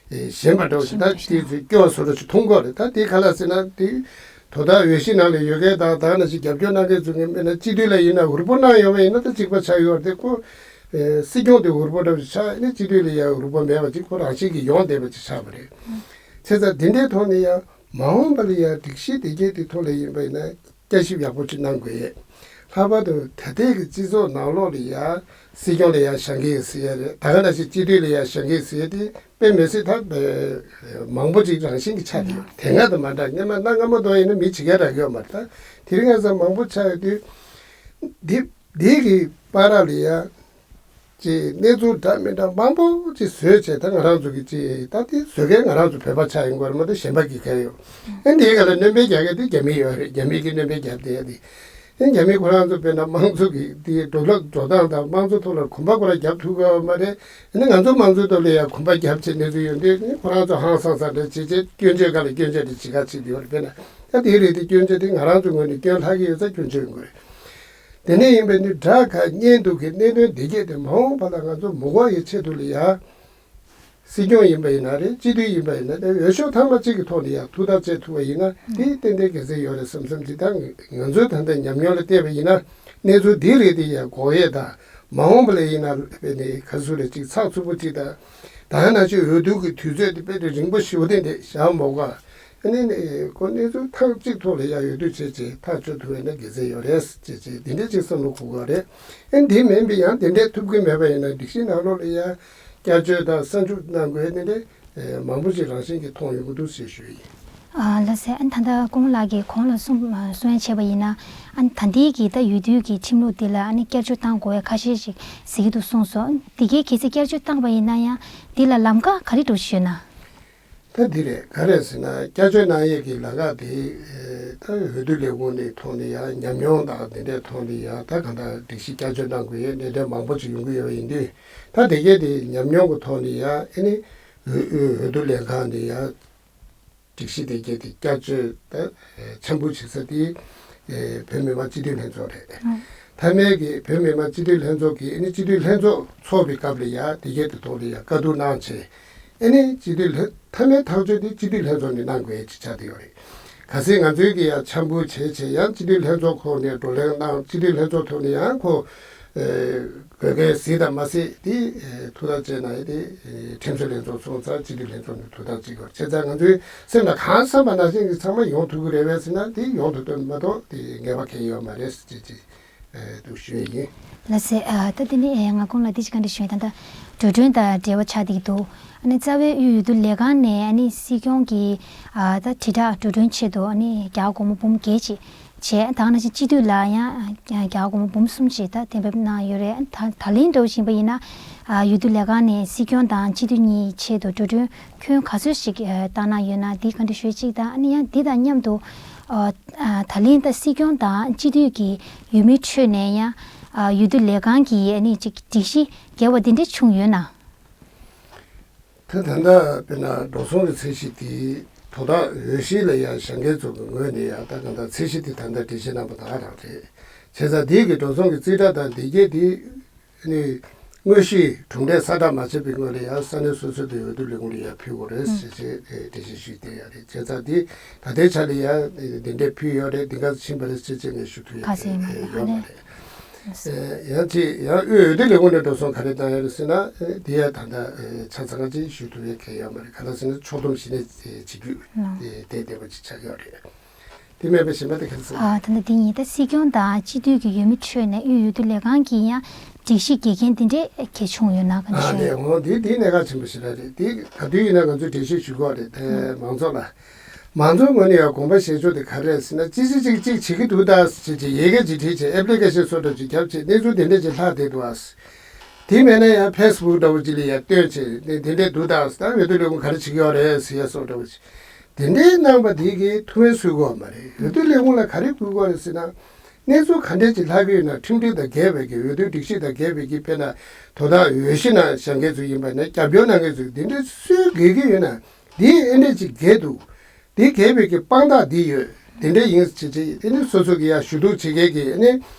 ཞན་པ་འདྲ་བོ་ཞིག་ད་ཏོག་ཙམ་སྐྱོ་བཟོ་འདྲ་ཞིག་མཐོང་གི་ཡོད་རེད། ད་དེ་ག་ལ་ཟེར་ན་དེ་དོ་བདག་འོས་གཞི་ནང་ལ་ཡོད་མཁན་དང་ད་ག་ནང་བཞིན་རྒྱབ་སྐྱོར་གནང་མཁན་ཚོ་ངས་དཔེར་ན་སྤྱི་འཐུས་ལ་ཡིན་ན་འུར་པོ་གནང་ཡོང་བ་ཡིན་ན་ད་གཅིག་པ་ཆགས་ཡོད་རེད་དེ། ཁོ་སྲིད་སྐྱོང་དེ་འུར་པོ་འདྲ་བོ་ཞིག་ཆགས་ནས་སྤྱི་འཐུས་ལ་ཡང་འུར་པོ་མེད་པ་ཅིག་ཁོ་རང་བཞིན་གྱིས་ཡོང་བསྡད་པ་ཅིག་ཆགས་པ་རེད། བྱས་ཙང་དེ་འདྲའི་ཐོག་ནས་ཡང་མ་འོངས་པ་ལ་ཡང་སྒྲིག་གཞི་དེ་གའི་དེ་ཐོག་ལ་ཡིན་པ་ཡིན་ན་བསྐྱར་ཞིབ་ཡག་པོ་ཅིག་གནང་དགོས་ཡས། ལྷག་པར་དུ་ད་ལྟའི་གི་སྤྱི་ཚོགས་ནང་ལོགས་ལ་ཡང་སྲིད་སྐྱོང་ལ་ཡང་བཞེངས་ཀྱི་ཡོད་ཟེར་ཡས་རེད། ད་ག་ནང་བཞིན་སྤྱི་འཐུས་ལ་ཡང་བཞེངས་ཀྱི་ཡོད་ཟེར་ཡས་དེ་དཔེ་མི་སྲིད་ད་དཔེ་མང་པོ་ཅིག་རང་བཞིན་གྱིས་ཆགས་ཡོད། དེ་སྔ་དང་མ་འདྲ། སྔ་མ་གནའ་སྔ་མོ་དང་ཡིན་ན་མི་ཇི་ག་རག་གི་ཡོད་མ་རེད། ད་དེ་རིང་ཁ་སང་མང་པོ་ཆགས་ཡོད་དུས་འདི་འདི་གི་བར་ལ་ཡང་། ཅེས་གནས་ཚུལ་འདྲ་མི་འདྲ་མང་པོ་ཅིག་བཟོས་བྱས་ད་ང་རང་ཚོ་གི་ཅིག་ད་དེ་བཟོ་མཁན་ང་རང་ཚོ་བོད་པ་ཆགས་ཡོང་གི་ཡོད་རེད་མ་གཏོགས་གཞན་པ་གི་གལ་ཡོད། ཨ་འདིའི་སྒང་ལ་སྣོན་པ་རྒྱག་མཁན་དེ་རྒྱ་མི་ཡོད་རེད། རྒྱ་མི་གི་སྣོན་པ་རྒྱབ་བསྡད་ཡ་དེ། ཨ་རྒྱ་མི་ཁོ་རང་ཚོ་དཔེར་ན་དམངས་གཙོ་གི་དེ་འགྲོ་ལུགས་འགྲོ་སྟངས་དང་དམངས་གཙོ་ཐོག་ལ་གོམ་པ་ཁོ་རང་རྒྱབ་ཐུབ་ཀྱི་ཡོད་མ་རེད། ཨ་ནི་ང་ཚོ་དམངས་གཙོའི་ཐོག་ལ་ཡང་གོམ་པ་རྒྱབ་བྱས་གནས་ཚུལ་ཡོང་དུས་ཨ་ནི་ཁོ་རང་ཚོ་ཧང་སང་ས་འདྲ་བྱེད་བྱས་སྐྱོན་བརྗོད་སྒང་ལ་སྐྱོན་བརྗོད་དེ་ཇི་ག་བྱེད་ཀྱི་ཡོད་རེད། དཔེར་ན་ད་དེའི་རིགས་དེ་སྐྱོན་བརྗོད་དེ་ང་རང་ཚོའི་ངོས་ནས་སྐྱོན་ལྷག་གི་ཡོད་ཙང་སྐྱོན་བརྗོད་ཡོང་གི་རེད། དེ་ནས་ཡིན་པའི་ནི་དགྲ་དགའ་གཉེན་སྡུག་གི་གནད་དོན་འདི་གྱད་དེ་མ་འོངས་པ་ལ་ང་ཚོ་མི་དགོས་ཡའི་ཆེད་དུ་ལ་ཡ། སྲིད་སྐྱོང་ཡིན་པ་ཡིན་ན་རེད། སྤྱི་འཐུས་ཡིན་པ་ཡིན་ན་རེད། འོས་ཤོག་ཐེངས་མ་གཅིག་གི་ཐོག་ནས་ཡ་ཐུགས་ཐག་བཅད་ཐུབ་པ་ཡིན་ན་དེ་ཏན་ཏན་དགེ་མཚན་ཡོད་རེད་བསམ་བསམ་ཅིག་ད་ང་ཚོའི་ད་ལྟ་ཉམས་མྱོང་ལ་བལྟས་པ་ཡིན་ན་གནས་ཚུལ་འདི་རིགས་དེ་ཡ་འགོག་ཡས་དང་མ་འོངས་པ་ལ་ཡིན་ན་དཔེ་ནས་ག་ཚོད་རེ་ཅིག་ཚགས་ཚུད་པོ་ཅིག་དང་ད་ནང་བཞིན་འོས་བསྡུ་གི་དུས་ཚོད་དེ་དཔེ་དེ་རིང་པོ་ཞེ་པོ་དེ་འདྲས་བཞག་མ་དགོས། ཨ་ནི་ནི་ཁོ་གནས་ཚུལ་ཐེངས་གཅིག་ཐོག་ལ་ཡང་འོས་བསྡུ་བྱས་རྗེས་ཐག་གཅོད་ཐུབ་པ་ཡིན་ན་དགེ་མཚན་ཡོད་རེད་ཅེས་བྱས་འདི་འདྲས་ཅིག་བསམ་བློ་འཁོར་གྱི་ཡོད་རེད། ཨ་འདི་མིན་པའི་ཡང་དེ་འདྲས་ཐུབ་ཀྱི་མེད་པ་ཡིན་ན་སྒྲིག་གཞི་ནང་ལོགས་ལ་ཡང་བསྐྱར་བཅོས་དང་གསར་འཇུག་གནང་དགོས་དེ་འདྲས་མང་པོ་ཞིག་རང་བཞིན་གྱིས་མཐོང་ཡོང་གི་འདུག་ཅེས་ཞུ་ཡི་ཡིན། ཨ་ལགས་སེ། ཨ་ནི་ད་ལྟ་སྐུ་ངོ་ལགས་ཀྱིས་གོང་ལ་གསུང་གསུང་ཡ་བྱས་པ་ཡིན་ན་ཨ་ནི་ད་ལྟའི་གི་ད་འོས་བསྡུ་གི་ཁྲིམས་ལུགས་འདི་ལ་ཨ་ནི་བསྐྱར་བཅོས་གཏང་དགོས་ཡ་ཁ་ཤས་ཤིག་གཟིགས་ཀྱི་འདུག་གསུངས་སོང་། འདི་གའི་གལ་སྲིད་བསྐྱར་བཅོས་བཏང་པ་ཡིན་ན་ཡང་འདི་ལ་ལམ་ཁ་ག་རེ་འགྲོ་བཞིན་ཡོད་ན། ད་འདི་རེད། ག་རེ་ཟེར་ན་བསྐྱར་བཅོས་གནང་ཡས་ཀྱི་ལམ་ཁ་དེ་ད་འོས་བསྡུ་ལས་ཁུངས་ནས་ཐོག་ནས་ཡང་ཉམས་མྱོང་དང་དེ་འདྲའི་ཐོག་ནས་ཡང་ད་གང་ལྟར་སྒྲིག་གཞི་བསྐྱར་བཅོས་གནང་དགོས་ཡས་གནད་དོན་མང་པོ་ཞིག་ཡོང་གི་ཡོད་པ་ཡིན་དུས་ད་དེ་གས་དེ་ཉམས་མྱོང་གི་ཐོག་ནས་ཡང་ཨ་ནི་འོས་འོས་འོས་བསྡུ་ལས་ཁང་ནས་ཡང་སྒྲིག་གཞི་དེ་གས་དེ་བསྐྱར་བཅོས་ད་འཆར་འབུལ་བྱེད་ས་དེ་བོད་མི་མང་སྤྱི་འཐུས་ལྷན་ཚོགས་རེད། མཐའ་མའི་གི་བོད་མི་མང་སྤྱི་འཐུས་ལྷན་ཚོགས་ཀྱིས་ཨ་ནི་སྤྱི་འཐུས་ལྷན་ཚོགས་ཚོགས་པའི་སྐབས་ལ་ཡང་དེ་གས་དེ་ཐོག་ལ་ཡང་བཀའ་བསྡུར་གནང་བྱས། ཨ་ནི་སྤྱི་འཐུས་ལྷན་མཐའ་མའི་ཐག་གཅོད་དེ་སྤྱི་འཐུས་ལྷན་ཚོགས་ནས་གནང་དགོས་ཀྱི་ཆགས་བསྡད་ཡོད་རེད། གལ་སྲིད་ང་ཚོའི་གི་ཡང་འཆར་འབུལ་བྱས་བྱས་ཡང་སྤྱི་འཐུས་ལྷན་ཚོགས་ཁོངས་ནས་བགྲོ་གླེང་གནང་། སྤྱི་འཐུས་ལྷན་ཚོགས་ཐོག་ནས་ཡང་ཁོ་ཨེ་དགོས་གལ་གཟིགས་དང་མ་གཟིགས་དེ་ཨེ་ཐུགས་ཐག་བཅད་གནང་ཡས་དེ་ཨེ་ཁྲིམས་བཟོ་ལྷན་ཚོགས་སོང་ཙང་སྤྱི་འཐུས་ལྷན་ཚོགས་ནས་ཐུགས་ཐག་བཅད་དགོས། བྱས་ཙང་ང་ཚོའི་སེམས་ལ་གང་བསམ་པ་ནང་བཞིན་གྱི་ཚང་མ་ཡོང་ཐུབ་ཀྱི་རེད་པས་ཟེར་ན་དེ་ཡོང་ཐུབ་ཐུབ་མ་གཏོགས་དེ་ངེས་པ་གང་ཡོད་མ་རེད་ཟེར་བྱས་ཅིག་ཨེ་འདུག་ཞུ་ཡས་ཡིན། ལགས་སེ། ཨ་ད་དེ་ནི་ཨེ་ང་ཁོང་ལ་དེ་ཅིག་ག་འདྲ་ཞུ་ཡས། ད་ལྟ་འགྲོ་གྲོན་དང་འབྲེལ་བ་ཆགས་བསྡད་ཀྱི་འདུག་ཨ་ནི་རྩ་བའི་དབུས་འོས་བསྡུ་ལས་ཁང་ནས་ཨ་ནི་སྲིད་སྐྱོང་གི་ཨ་ད་དྲིལ་བསྒྲགས་འགྲོ་གྲོན་ཆེད་དུ་ཨ་ནི་རྒྱ་གར་སྒོར་མོ་འབུམ་བརྒྱད་ཅིག་བྱས། ད་ག་ནང་བཞིན་སྤྱི་འཐུས་ལ་ཡང་རྒྱ་གར་སྒོར་མོ་འབུམ་གསུམ་ཅིག་ད་གཏན་འབེབས་གནང་ཡོད་རེད། ད་ད་ལན་འདྲ་བོ་ཞིག་ཡིན་པ་ཡིན་ན་ཨ་འོས་བསྡུ་ལས་ཁང་ནས་སྲིད་སྐྱོང་དང་སྤྱི་འཐུས་གཉིས་ཆེད་དུ་འགྲོ་གྲོན་ཁྱོན་ག་ཚོད་ཞིག་ཨ་བཏང་གནང་ཡོད་ན་འདི་ག་འདྲ་ཞུ་གཅིག་དང་། ཨ་ནི་ཡང་འདི་དང་མཉམ་དུ་ཨ་ཨ་ད་ལན་ད་སྲིད་སྐྱོང་དང་སྤྱི་འཐུས་ཀྱི་འོས་མིའི་ཁྲོད་ནས་ཡང་ཨ་འོས་བསྡུ་ལས་ཁང་གིས་ཨ་ནི་ཅིག་སྒྲིག་གཞི་འགལ་བ་འདི་འདྲ་བྱུང་ཡོད་ན། ད་ད་ལྟ་དཔེར་ན་འགྲོ་སོང་གི་ཚད་གཞི་དེ་དོ་བདག་འོས་གཞི་ལ་ཡང་བཞེངས་མཁན་ཚོ་གི་ངོས་ནས་ཡང་ད་གང་ལྟར་ཚད་གཞི་དེ་ད་ལྟ་སྒྲིག་གཞི་གནང་པ་ད་ག་རང་རེད། བྱས་ཙང་དེའི་གི་འགྲོ་སོང་གི་རྩིས་ཁྲ་དང་དེ་གས་དེ་ནི་དངོས་གཞི་གྲུབ་འབྲས་གསལ་བསྒྲགས་མ་བྱས་པའི་སྔོན་ལ་ཡང་ས་གནས་སོ་སོའི་དེ་འོས་བསྡུ་ལས་ཁུངས་ལ་ཡང་ཕུལ་དགོས་རེད་ཟེར་བྱས་འགྲེལ་བཤད་ཞུས་བསྡད་ཡོད་རེད། བྱས་ཙང་དེ་ད་ལྟའི་ཆ་ལ་ཡང་འདི་འདྲས་ཕུལ་ཡོད་རེད། འདི་ག་ཕྱིན་པ་རེད་ཟེར་བྱས་ངས་ཞུ་ཐུབ་ཡ་ག་ཟེར་ཡོད་མ་རེད། ཡང་ཅིག་ཡང་དབུས་འོས་བསྡུ་ལས་ཁུངས་ནས་འགྲོ་སོང་ག་རེ་བཏང་ཡོད་རེད་ཟེར་ན། དེ་ཡང་ད་ལྟ་ཆ་ཚང་ཅིག་ཞུ་ཐུབ་ཡ་གང་ཡོད་མ་རེད། ག་རེ་ཟེར་ན་ཕྱོགས་བསྡོམས་གཞི་ནས་བྱེད་རྒྱུ་དེ་བསྡད་བསྡད་པ་ཅིག་ཆགས་ཡོད་རེད། དེ་མེད་པ་གཞན་པ་དེ་ག་རེ་ཟེར། ཨ་ད་ལྟ་དེ་ཡིན། ད་སྲིད་སྐྱོང་དང་སྤྱི་འཐུས་ཀྱི་འོས་མི་ཁྲོད་ནས་དབུས་འོས་བསྡུ་ལས་ཁང་གིས་ཡང་སྒྲིག་གཞི་འགལ་རྐྱེན་དེ་འདྲས་གལ་བྱུང་ཡོད་ན་ག་འདྲ་ཨ་ཞུ་ཡ། ལས་འོང་དེ་དེ་གནད་འགག་ཆེན་པོ་ཞིག་རེད། དེ་ག་དུས་ཡིན་ན་ང་ཚོས་འགྲེལ་བཤད་ཞུ་དགོས་རེད། དེ་མང་ཚོགས་ལ། མང་ཚོགས་ངོས་ནས་ཡང་དགོངས་པ་བཞེས་ཕྱོགས་དེ་ག་རེ་རེད་ཟེར་ན། ཅི་ཅི་ཅིག་ཅིག་བྱེད་ཀྱི་འདུག་ད་ཟེར་བྱས་ཡི་གེ་ཅིག་བྲིས་བྱས་ཨེབ་ལི་ཀེ་ཤན་སོགས་འདྲ་ཅིག་བརྒྱབ་བྱས་གནས་ཚུལ་དེ་འདྲ་ཅིག་ལྷག་བསྡད་འདུག་ཨ། དེ་མེད་ན་ཡང་ཕེ་སི་བུག་འདྲ་བོ་ཅིག་ལ་ཡང་བཏོན་བྱས་དེ་དེ་འདྲས་འདུག་ད་ཟེར། ད་འོས་བསྡུ་ལས་ཁུངས་ག་རེ་བྱེད་ཀྱི་ཡོད་རེད་ཟེར་ཡ་སོགས་འདྲ་བོ་ཅིག་དེ་འདྲས་གནང་པ་དེ་གིས་ཐུགས་ཕན་གསོས་ཀྱི་ཡོད་མ་རེད། འོས་བསྡུ་ལས་ཁུངས་ལ་ག་རེ་དགོས་ཀྱི་ཡོད་རེད་ཟེར་ན། གནས་ཚུལ་ག་འདྲས་ཅིག་ལྷག་གི་ཡོད་ན་ཁྲིམས་སྒྲིག་དང་འགལ་བའི་གི་འོས་བསྡུ་སྒྲིག་གཞི་དང་འགལ་བའི་གི་དཔེར་ན་དོ་བདག་འོས་གཞི་ནང་བཞེངས་མཁན་ཚོ་ཡིན་པ་ན་རྒྱབ་སྐྱོར་གནང་མཁན་ཚོ་འདི་འདྲས་སུས་འགལ་གྱི་ཡོད་ན། འདི་ཨེ་འདྲས་ཅིག་འགལ་འདུག་འདི་འགལ་བའི་གི་དཔང་རྟགས་འདི་ཡོད། འདི་འདྲས་ཡིན་ཟེར་བྱས་ཨེ་ནི་སོ་སོ་གི་ཡ་ཞུ་གཏུག་བྱེད་མཁན་གི་ཨེ་ནི་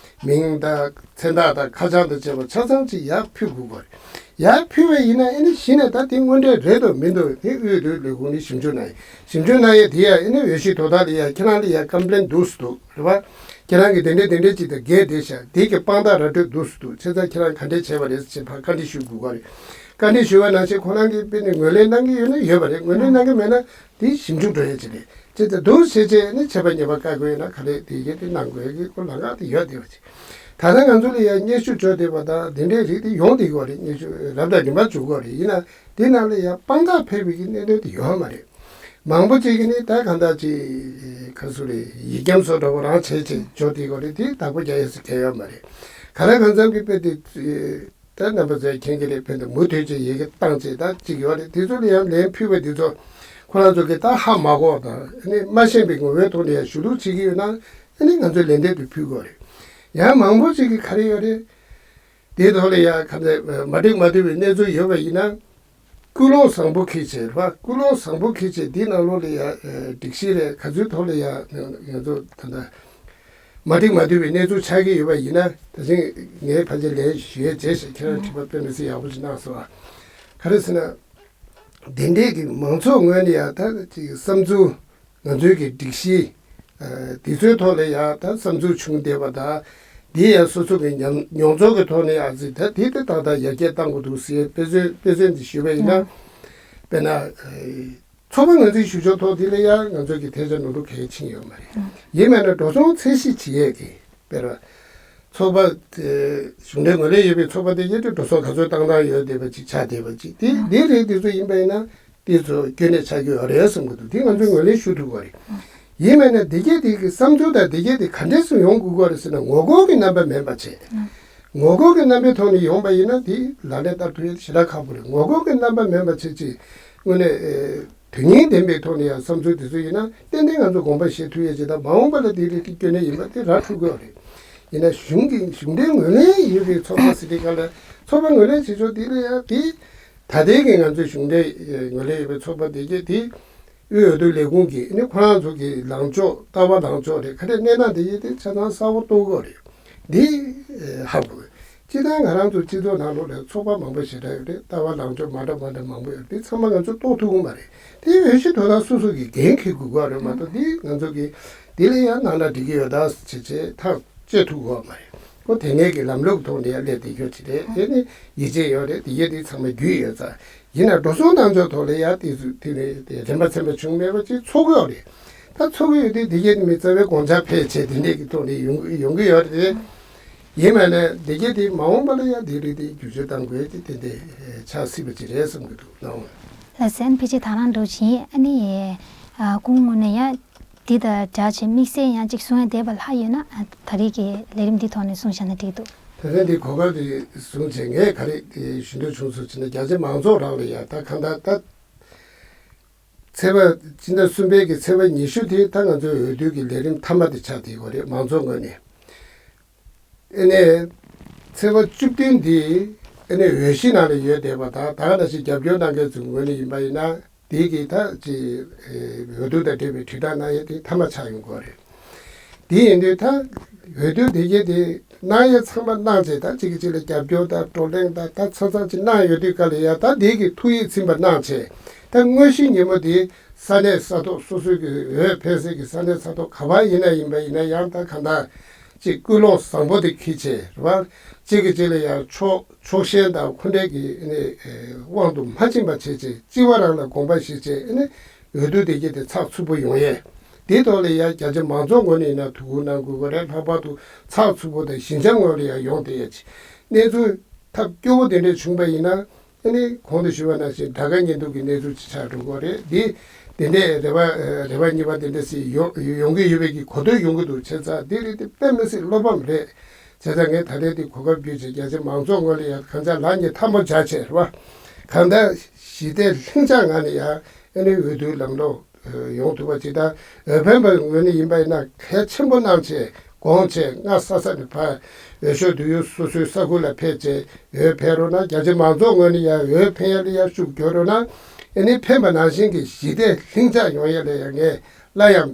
མིང་དང་མཚན་རྟགས་དང་ཁ་བྱང་དང་བཅས་པ་ཆ་ཚང་ཅིག་ཡར་ཕུལ་དགོས་པ་རེད། ཡར་ཕུལ་བ་ཡིན་ན་ཨེ་ནི་གཞི་ནས་ད་དེ་དངོས་འབྲེལ་རེད་འདུག་མི་འདུག་དེ་དབུས་འོས་བསྡུ་ལས་ཁུངས་ནས་ཞིབ་འཇུག་གནང་ཡིན། ཞིབ་འཇུག་གནང་ཡས་དེ་ཡ་ཨེ་ནི་འོས་གཞི་དོ་བདག་ལ་ཡ་ཁྱེད་རང་ལ་ཡ་ཀམ་པི་ལེན་འདུག་སེ་འདུག་རེད་པ། ཁྱེད་རང་གི་དེ་འདྲས་དེ་འདྲས་ཅིག་དང་འགལ་བསྡད་ཤག་དེ་གི་དཔང་རྟགས་ར་སྤྲོད་འདུག་སེ་འདུག་བྱས་ཙང་ཁྱེད་རང་ག་འདྲས་བྱས་པ་རེད་ཟེར་བྱས་ཕར་བཀའ་འདྲི་ཞུ་དགོས་པ་རེད། བཀའ་འདྲི་ཞུ་བ་ནང་བཞིན་ཁོ་རང་གིས་དཔེ་ནས་ངོས་ལེན་གནང་གི་ཡོད་ན་ཡོད་པ་རེད། ངོས་ལེན་གནང་གི་མེད་ན་དེ་ཞིབ་འཇུག་འགྲོ་ཡས་ཅིག་རེད། བྱས་ཙང་འདུག་བྱས་བྱས་ནི་ཆད་པ་ཉེས་པ་བཀག་དགོས་ཡོད་ན་ག་རེ་དེ་གས་དེ་གནང་དགོས་ཀྱི་ཁོ་ལམ་ཁ་དེ་ཡོད་བསྡད་པ་ཅིག་ད་ལྟ་ང་ཚོ་ལ་ཡང་སྙན་ཞུ་འབྱོར་བསྡད་པ་དང་དེ་འདྲའི་རིགས་དེ་ཡོང་བསྡད་ཀྱི་ཡོད་རེད། སྙན་ཞུ་རབ་དང་རིམ་པ་འབྱོར་གྱི་ཡོད་རེད། ཡིན་ན་དེ་ནང་ལ་ཡང་དཔང་རྟགས་ཕེབས་པའི་གི་གནད་དོན་དེ་ཡོད་མ་རེད། མང་པོ་ཅིག་གིས་ནི་ད་གང་ལྟར་ཅིག་ག་རེ་ཟེར་རེད། ཡིག་སྐྱོན་བཟོ་འདྲ་པོ་རང་བྱས་བྱས་འབྱོར་བསྡད་ཀྱི་ཡོད་རེད། དེ་བདག་པོ་རྒྱག་ཡས་ཟེར་མཁན་ཡོད་མ་རེད། ག་ལ་གང་འཚམ་གྱི་དཔེ་དེ་ད་རྣམ་པ་ཚོས་མཁྱེན་གྱི་རེད། དཔེ་འདི་མུ་མཐུད་ཅིག་ཡི་གེ་བཏང་བྱས་ད་ཅིག་ཡོད་རེད། དེ་ཚོ་ལ་ཡང་ལན་ཕུལ་བ་འདི་ཚོ་ཁོ་རང་ཚོ་གིས་ད་ཧ་མ་གོ་དང་ནི་མ་ཤེས་པའི་ངོ་བོའི་ཐོག་ནས་ཡང་ཞུ་གཏུག་བྱེད་ཀྱི་ཡོད་ན་ཨ་ནི་ང་ཚོས་ལན་འདེབས་དེ་ཕུལ་དགོས་རེད། ཡང་མང་པོ་ཅིག་གིས་ག་རེ་ཡོད་རེད། དེའི་ཐོག་ལ་ཡང་ག་ཚད་མ་འགྲིག་མ་འགྲིག་པའི་གནས་ཚུལ་ཡོད་པ་ཡིན་ན། ཀུན་སློང་བཟང་པོ་འཁྱེར་བྱས་རེད་པ། ཀུན་སློང་བཟང་པོ་འཁྱེར་བྱས་འདིའི་ནང་ལོགས་ལ་ཡང་སྒྲིག་གཞི་རེད། ག་ཚོད་ཐོག་ལ་ཡང་ང་ཚོ་ད་ལྟ་མ་འགྲིག་མ་འགྲིག་པའི་གནས་ཚུལ་ཆགས་ཀྱི་ཡོད་པ་ཡིན་ན་ད་ཅིང་ངས་ཕལ་ཆེར་ལན་ཞུ་ཡས་བྱས་ཤག་ཁྱེད་རང་དྲི་བ་དཔེ་མི་སྲིད་ཡག་པོ་ཞིག་གནང་སོང་ཨ། ག་རེ་ཟེར་ན། དེ་འདྲས་ཀྱི་མང་ཚོགས་ངོས་ནས་ཡང་ད་ཅིག་བསམ་ཚུལ། ང་ཚོའི་གི་སྒྲིག་གཞི། ཨ་དེ་ཚོའི་ཐོག་ལ་ཡང་ད་བསམ་ཚུལ་བྱུང་བསྡད་པ་དང་། དེ་ཡང་སོ་སོ་གི་ཉམས་མྱོང་ཚོར་གྱི་ཐོག་ནས་ཡང་ཟིན་ད་དེ་དེ་ཏག་ཏག་ཡར་རྒྱས་གཏང་དགོས་འདུག་ཟེར་དཔེ་མཚོན་དཔེ་མཚོན་དེ་ཞུས་པ་ཡིན་ན། དཔེར་ན། ཨ་ཚོགས་པ་ངོས་འཛིན་ཞུ་ཕྱོགས་ཐོག་དེ་ལ་ཡང་ང་ཚོ་གི་ཐལ་ཆ་ནོར་འཁྲུལ་གལ་ཆེན་ཡོད་མ་རེད། ཡིན་མིན་ན་འགྲོ་སོང་ཚད་གཞི་བྱེད་ཡས་ཀྱི་དཔེར་ན། ཚོགས་པ་དེ་གཞུང་འབྲེལ་ངོས་ལེན་ཡོད་པའི་ཚོགས་པ་དེ་གས་དེ་འགྲོ་སོང་ག་ཚོད་བཏང་སྟངས་ཡོད་བསྡད་པ་ཅིག་ཆགས་བསྡད་པ་ཅིག་དེ་འདི་རིགས་དེ་ཚོ་ཡིན་པ་ཡིན་ན་དེ་ཚོ་སྐྱོན་གནད་ཆགས་ཀྱི་ཡོད་རེད་བསམ་གྱི་འདུག་དེ་ང་ཚོས་ངོས་ལེན་ཞུ་ཐུབ་པ་རེད། ཡིན་མིན་ན་དེ་གས་དེ་གི་བསམ་ཚུལ་དང་དེ་གས་དེ་ག་འདྲས་སེ་ཡོང་དགོས་ཀྱི་རེད་ཟེར་ན་ངོ་རྒོལ་གྱི་རྣམ་པ་མིན་པ་བྱས། ངོ་རྒོལ་གྱི་རྣམ་པའི་ཐོག་ནས་ཡོང་པ་ཡིན་ན་དེ་ལག་ལེན་བསྟར་ཐུབ་ཡས་ཞེ་དྲག་ཁག་པོ་རེད། ངོ་རྒོལ་གྱི་རྣམ་པ་མིན་པ་བྱས་ཅིག་དངོས་གནས་ཨེ། དོན་སྙིང་ལྡན་པའི་ཐོག་ནས་ཡང་བསམ་ཚུལ་དེ་ཚོ་ཡིན་ན་ཏན་ཏན་ང་ཚོ་དགོངས་པ་བཞེས་ཐུབ་ཡས་ཅིག་དང་མ་འོངས་པ་ལ་དེ་རིགས་ཀྱི་སྐྱོན་གནད་ཡིན་པ་དེ་ར་འཕྲོད་ཀྱི་ཡོད་རེད། ཡིན་ན་གཞུང་གི་གཞུང་འབྲེལ་ངོས་ལེན་ཡོད་པའི་ཚོགས་པ་ཟེར་དུས་སྒང་ལ་ཚོགས་པ་ངོས་ལེན་བྱེད་ཕྱོགས་དེ་ལ་ཡང་དེ་ད་ལྟའི་གི་ང་ཚོའི་གཞུང་འབྲེལ་ངོས་ལེན་ཡོད་པའི་ཚོགས་པ་དེ་གས་དེ་དབུས་འོས་བསྡུ་ལས་ཁུངས་ཀྱི་ནི་ཁོ་རང་ཚོ་གི་ལངས་ཕྱོགས་ལྟ་བ་ལངས་ཕྱོགས་རེད། ག་རེ་གནས་སྟངས་དེ་གས་དེ་ཆ་ཚང་གསལ་པོ་རྟོགས་ཀྱི་ཡོད་རེད། འདི་ཧ་གོ་དགོས། སྤྱིར་བཏང་ང་རང་ཚོ་སྤྱི་ཚོགས་ནང་ལོགས་ལ་ཚོགས་པ་མང་པོ་ཞེ་དྲག་ཡོད་རེད། ལྟ་བ་ལངས་ཕྱོགས་མ་འདྲ་མ་འདྲ་མང་པོ་ཡོད་རེད། དེ་ཚང་མ་ང་ཚོ་རྟོགས་ཐུབ་ཀྱི་མ་རེད། དེ་འོས་གཞི་དོན་དག་སོ་སོ་གི་འགན་འཁྱེར་དགོས་ཀྱི་ཡོད་རེད་མ་གཏོགས། དེ་ང་ཚོ་གི་དེ་ལ་ཡང་ནང་ལ་འགྲིག་གི་ཡོད་ད་བྱས་བྱས་ཐག་བཅད་ཐུབ་ཀྱི་ཡོད་མ་རེད། ཁོ་དེ་ནས་ཀྱི་ལམ་ལུགས་ཐོག་ནས་ཡང་སླེབས་བསྡད་ཁྱོད་ཅིག་རེད། དེ་ནི་ཡིད་ཆེས་ཡོད་རེད། དེ་ཡས་དེ་ཚང་མ་རྒྱུས་ཡོད་ཙང་། ཡིན་ན་འགྲོ་སོང་གཏོང་ཕྱོགས་ཐོག་ལ་ཡང་དེ་ཚོ་དེ་ནས་དེ་རིམ་པ་ཚན་པ་བྱུང་མེད་པ་ཅིག་ཚོགས་ཀྱི་ཡོད་རེད། ད་ཚོགས་ཀྱི་ཡོད་དུས་དེ་གས་མི་རྩ་བའི་དགོངས་འཆར་ཕལ་ཆེར་དེ་འདྲས་ཀྱི་ཐོག་ནས་ཡོང་ཡོང་གི་ཡོད་རེད། ཡིན་མིན་ན་དེ་གས་དེ་མ་འོངས་པ་ལ་ཡང་དེ་རིགས་དེ་བསྒྱུར་བཅོས་གཏང་དགོས་དེ་དེ་འདྲས་ཆགས་སྲིད་པ་ཅིག་རེད་བསམ་གྱི་འདུག་ནའོ། ལགས་སོ། ཨ་ནི་ཕལ་ཆེར་ད་རང་འགྲོ་བཞིན་ཨ་ནི་ཨ་སྐུ་ངོ་ནས་ཡང་འདི་དང་སྦྲགས་བྱས་དམིགས་བསལ་ཡང་གཅིག་གསུང་ཡ་འདས་པ་ལྷག་ཡོད་ན་ཨ་ད་རེས་ཀྱི་ལས་རིམ་འདི་ཐོག་ནས་གསུངས་བཞག་ན་འགྲིག་འདུག། ད་ལན་འདི་གོ་སྐབས་དེ་བཟུང་བྱས་ངས་ག་རེ་དེ་ཞུ་འདོད་བྱུང་སོང་ཟེར་ན། རྒྱ་ཆེ་མང་ཚོགས་རང་ལ་ཡང་ད་གང་ལྟར་ད། ཚེས་པ་སྤྱི་ཟླ་གསུམ་པའི་གི་ཚེས་པ་ཉི་ཤུ་དེ་ད་ང་ཚོའི་འོས་བསྡུ་གི་ལས་རིམ་མཐའ་མ་དེ་ཆགས་བསྡད་ཡོད་རེད། མང་ཚོགས་ངོས་ནས། ཨེ་ནས་ཚེས་པ་བཅུ་བདུན་འདི་ཨེ་ནས་འོས་གཞི་ནང་ལ་ཡོད་བསྡད་པ་དང་། ད་ག་ནང་བཞིན་རྒྱབ་སྐྱོར་གནང་མཁན་ཚོའི་ངོས་ནས་ཡིན་པ་ཡིན་ན་དེ་གི་ད་ཅི་འོས་བསྡུ་དང་འབྲེལ་བའི་དྲིལ་བསྒྲགས་གནང་ཡས་དེ་མཐའ་མ་ཆགས་ཡོང་གི་ཡོད་རེད། དེ་ཡིན་དུས་ད་འོས་བསྡུ་དེ་གས་དེ་གནང་ཡས་ཚང་མ་གནང་བྱས། ད་གཅིག་གིས་གཅིག་ལ་རྒྱབ་སྐྱོར་དང་བགྲོ་གླེང་དང་ད་ཚ་ཚང་ཅིག་གནང་ཡོད་དུས་ག་ལ་ཡ་ད་དེ་གི་ཐུགས་ཡིད་ཚིམ་པ་གནང་བྱས། ད་དངོས་གཞི་ཉིན་མོ་དེ་ས་གནས་ས་ཐོག་སོ་སོའི་གི་འོས་འཕེན་སའི་གི་ས་གནས་ས་ཐོག་ག་པར་ཡིན་ན་ཡིན་པ་ཡིན་ན་ཡང་ད་གང་ལྟར་ཅིག་ཀུན་སློང་བཟང་པོ་དེ་འཁྱེར་བྱས་རེད་བ། གཅིག་གིས་གཅིག་ལ་ཡང་ཕྱོགས་ཕྱོགས་ཞེན་དང་འཁོན་འགྲས་ཀྱི་ཨ་ནི་དབང་དུ་མ་ཕྱིན་པ་བྱས་བྱས། གཅིག་པ་རང་ལ་དགོངས་པ་བཞེས་བྱས་ཨ་ནི་འོས་བསྡུ་དེ་གས་དེ་ཚགས་ཚུད་པོ་ཡོང་ཡས། དེའི་ཐོག་ལ་ཡང་རྒྱ་ཆེ་མང་ཚོགས་ངོས་ནས་ཡིན་ན་ཐུགས་ཁུར་གནང་དགོས་ཀྱི་རེད། ལྷག་པར་དུ་ཚགས་ཚུད་པོ་དང་ཞི་འཇམ་ངང་ལ་ཡང་ཡོང་བསྡད་ཡས་ཅིག་གནས་ཚུལ་ཐབས་སྐྱོ་བོ་དེ་འདྲས་བྱུང་པ་ཡིན་ན་ཨ་ནི་གོང་དུ་ཞུས་པ་ནང་བཞིན་དགྲ་དགའ་གཉེན་སྡུག་གི་གནས་ཚུལ་ཅིག་ཆགས་འགྲོ་གི་རེད། འདི་དེ་འདྲས་རེ་བ་རེ་བ་གཉིས་པ་དེ་འདྲས་སེ་ཡོང་ཡོང་གི་ཡོད་པའི་གི་གོ་ཐོས་ཡོང་གི་འདུག། བྱས་ཙང་འདི་རིགས་དེ་དཔེ་མི་སྲིད་བློ་ཕམ་རེད། བྱས་ཙང་ངས་ད་ལྟའི་འདི་གོ་སྐབས་བརྒྱུད་བྱས་རྒྱ་ཆེ་མང་ཚོགས་ངོས་ལ་ཡང་གང་ཅག་ལག་གཉིས་ཐལ་མོ་སྦྱར་བྱས་རེད་བ། གང་ལྟར་ཞི་བདེ་ལྷིང་འཇགས་ངང་ནས་ཡང་ཨ་ནི་འོས་བསྡུའི་ལམ་ལུགས་ཡོང་ཐུབ་པ་ཅིག་དང་། འོས་འཕེན་པའི་ངོས་ནས་ཡིན་པ་ཡིན་ན་གལ་ཆེན་པོ་གནང་བྱས་དགོངས་བྱས་སྔ་ས་ས་ནས་ཕར་འོས་ཤོག་བསྡུ་ཡུལ་སོ་སོའི་ས་ཁུལ་ལ་ཕེབས་བྱས་འོས་འཕེན་རོགས་གནང་། རྒྱ་ཆེ་མང་ཚོགས་ངོས་ནས་ཡང་འོས་འཕེན་ཡ་ལ་ཡང་ཤུགས་རྒྱག་རོགས་གནང་། ཨ་ནི་འཕེན་པ་ནང་བཞིན་གྱི་ཞི་བདེ་ལྷིང་འཇགས་ཡོང་ཡ་ལ་ཡང་ངས་སླར་ཡང་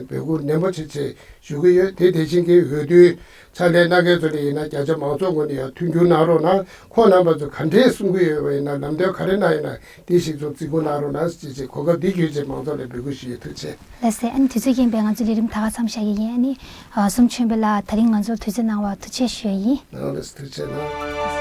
འབོད་སྐུལ་ནན་པོ་བྱེད་ཆེད་ཞུ་གི་ཡོད། དེ་དེ་བཞིན་གྱི་འོས་བསྡུའི་ཕྱག་ལས་གནང་མཁན་ཚོ་ལ་ཡིན་ན་རྒྱ་ཆེ་མང་ཚོགས་ངོས་ནས་ཡང་མཐུན་འགྱུར་གནང་རོགས་གནང་། ཁོང་རྣམ་པ་ཚོ་ག་འདྲས་གསུང་གི་ཡོད་པ་ཡིན་ན་ལམ་སྟོན་ག་རེ་གནང་ཡོད་ན་དེ་ཞིག་ཚོ་བརྩི་བཀུར་གནང་རོགས་གནང་ཞེས་བྱས་གོ་སྐབས་འདི་བརྒྱུད་བྱས་མང་ཚོགས་ལ་འབོད་སྐུལ་ཞུ་ཡོད། ཐུགས་རྗེ་ཆེ། ལགས་སེ། ཨ་ནི་དུས་ཚོད་རྐྱེན་པས་ང་ཚོའི་ལས་རིམ་ད་ག་མཚམས་བཞག་གི་ཡིན། ཨ་ནི་ཨ་གསུམ་ཆོས་འཕེལ་ལགས་ད་རིང་ང་ཚོར་དུས་ཚོད་གནང་བར་ཐུགས་རྗེ་ཆེ་ཞུ་ཡ་ཡིན། ལགས་སེ། ཐུགས་རྗེ་གནང་།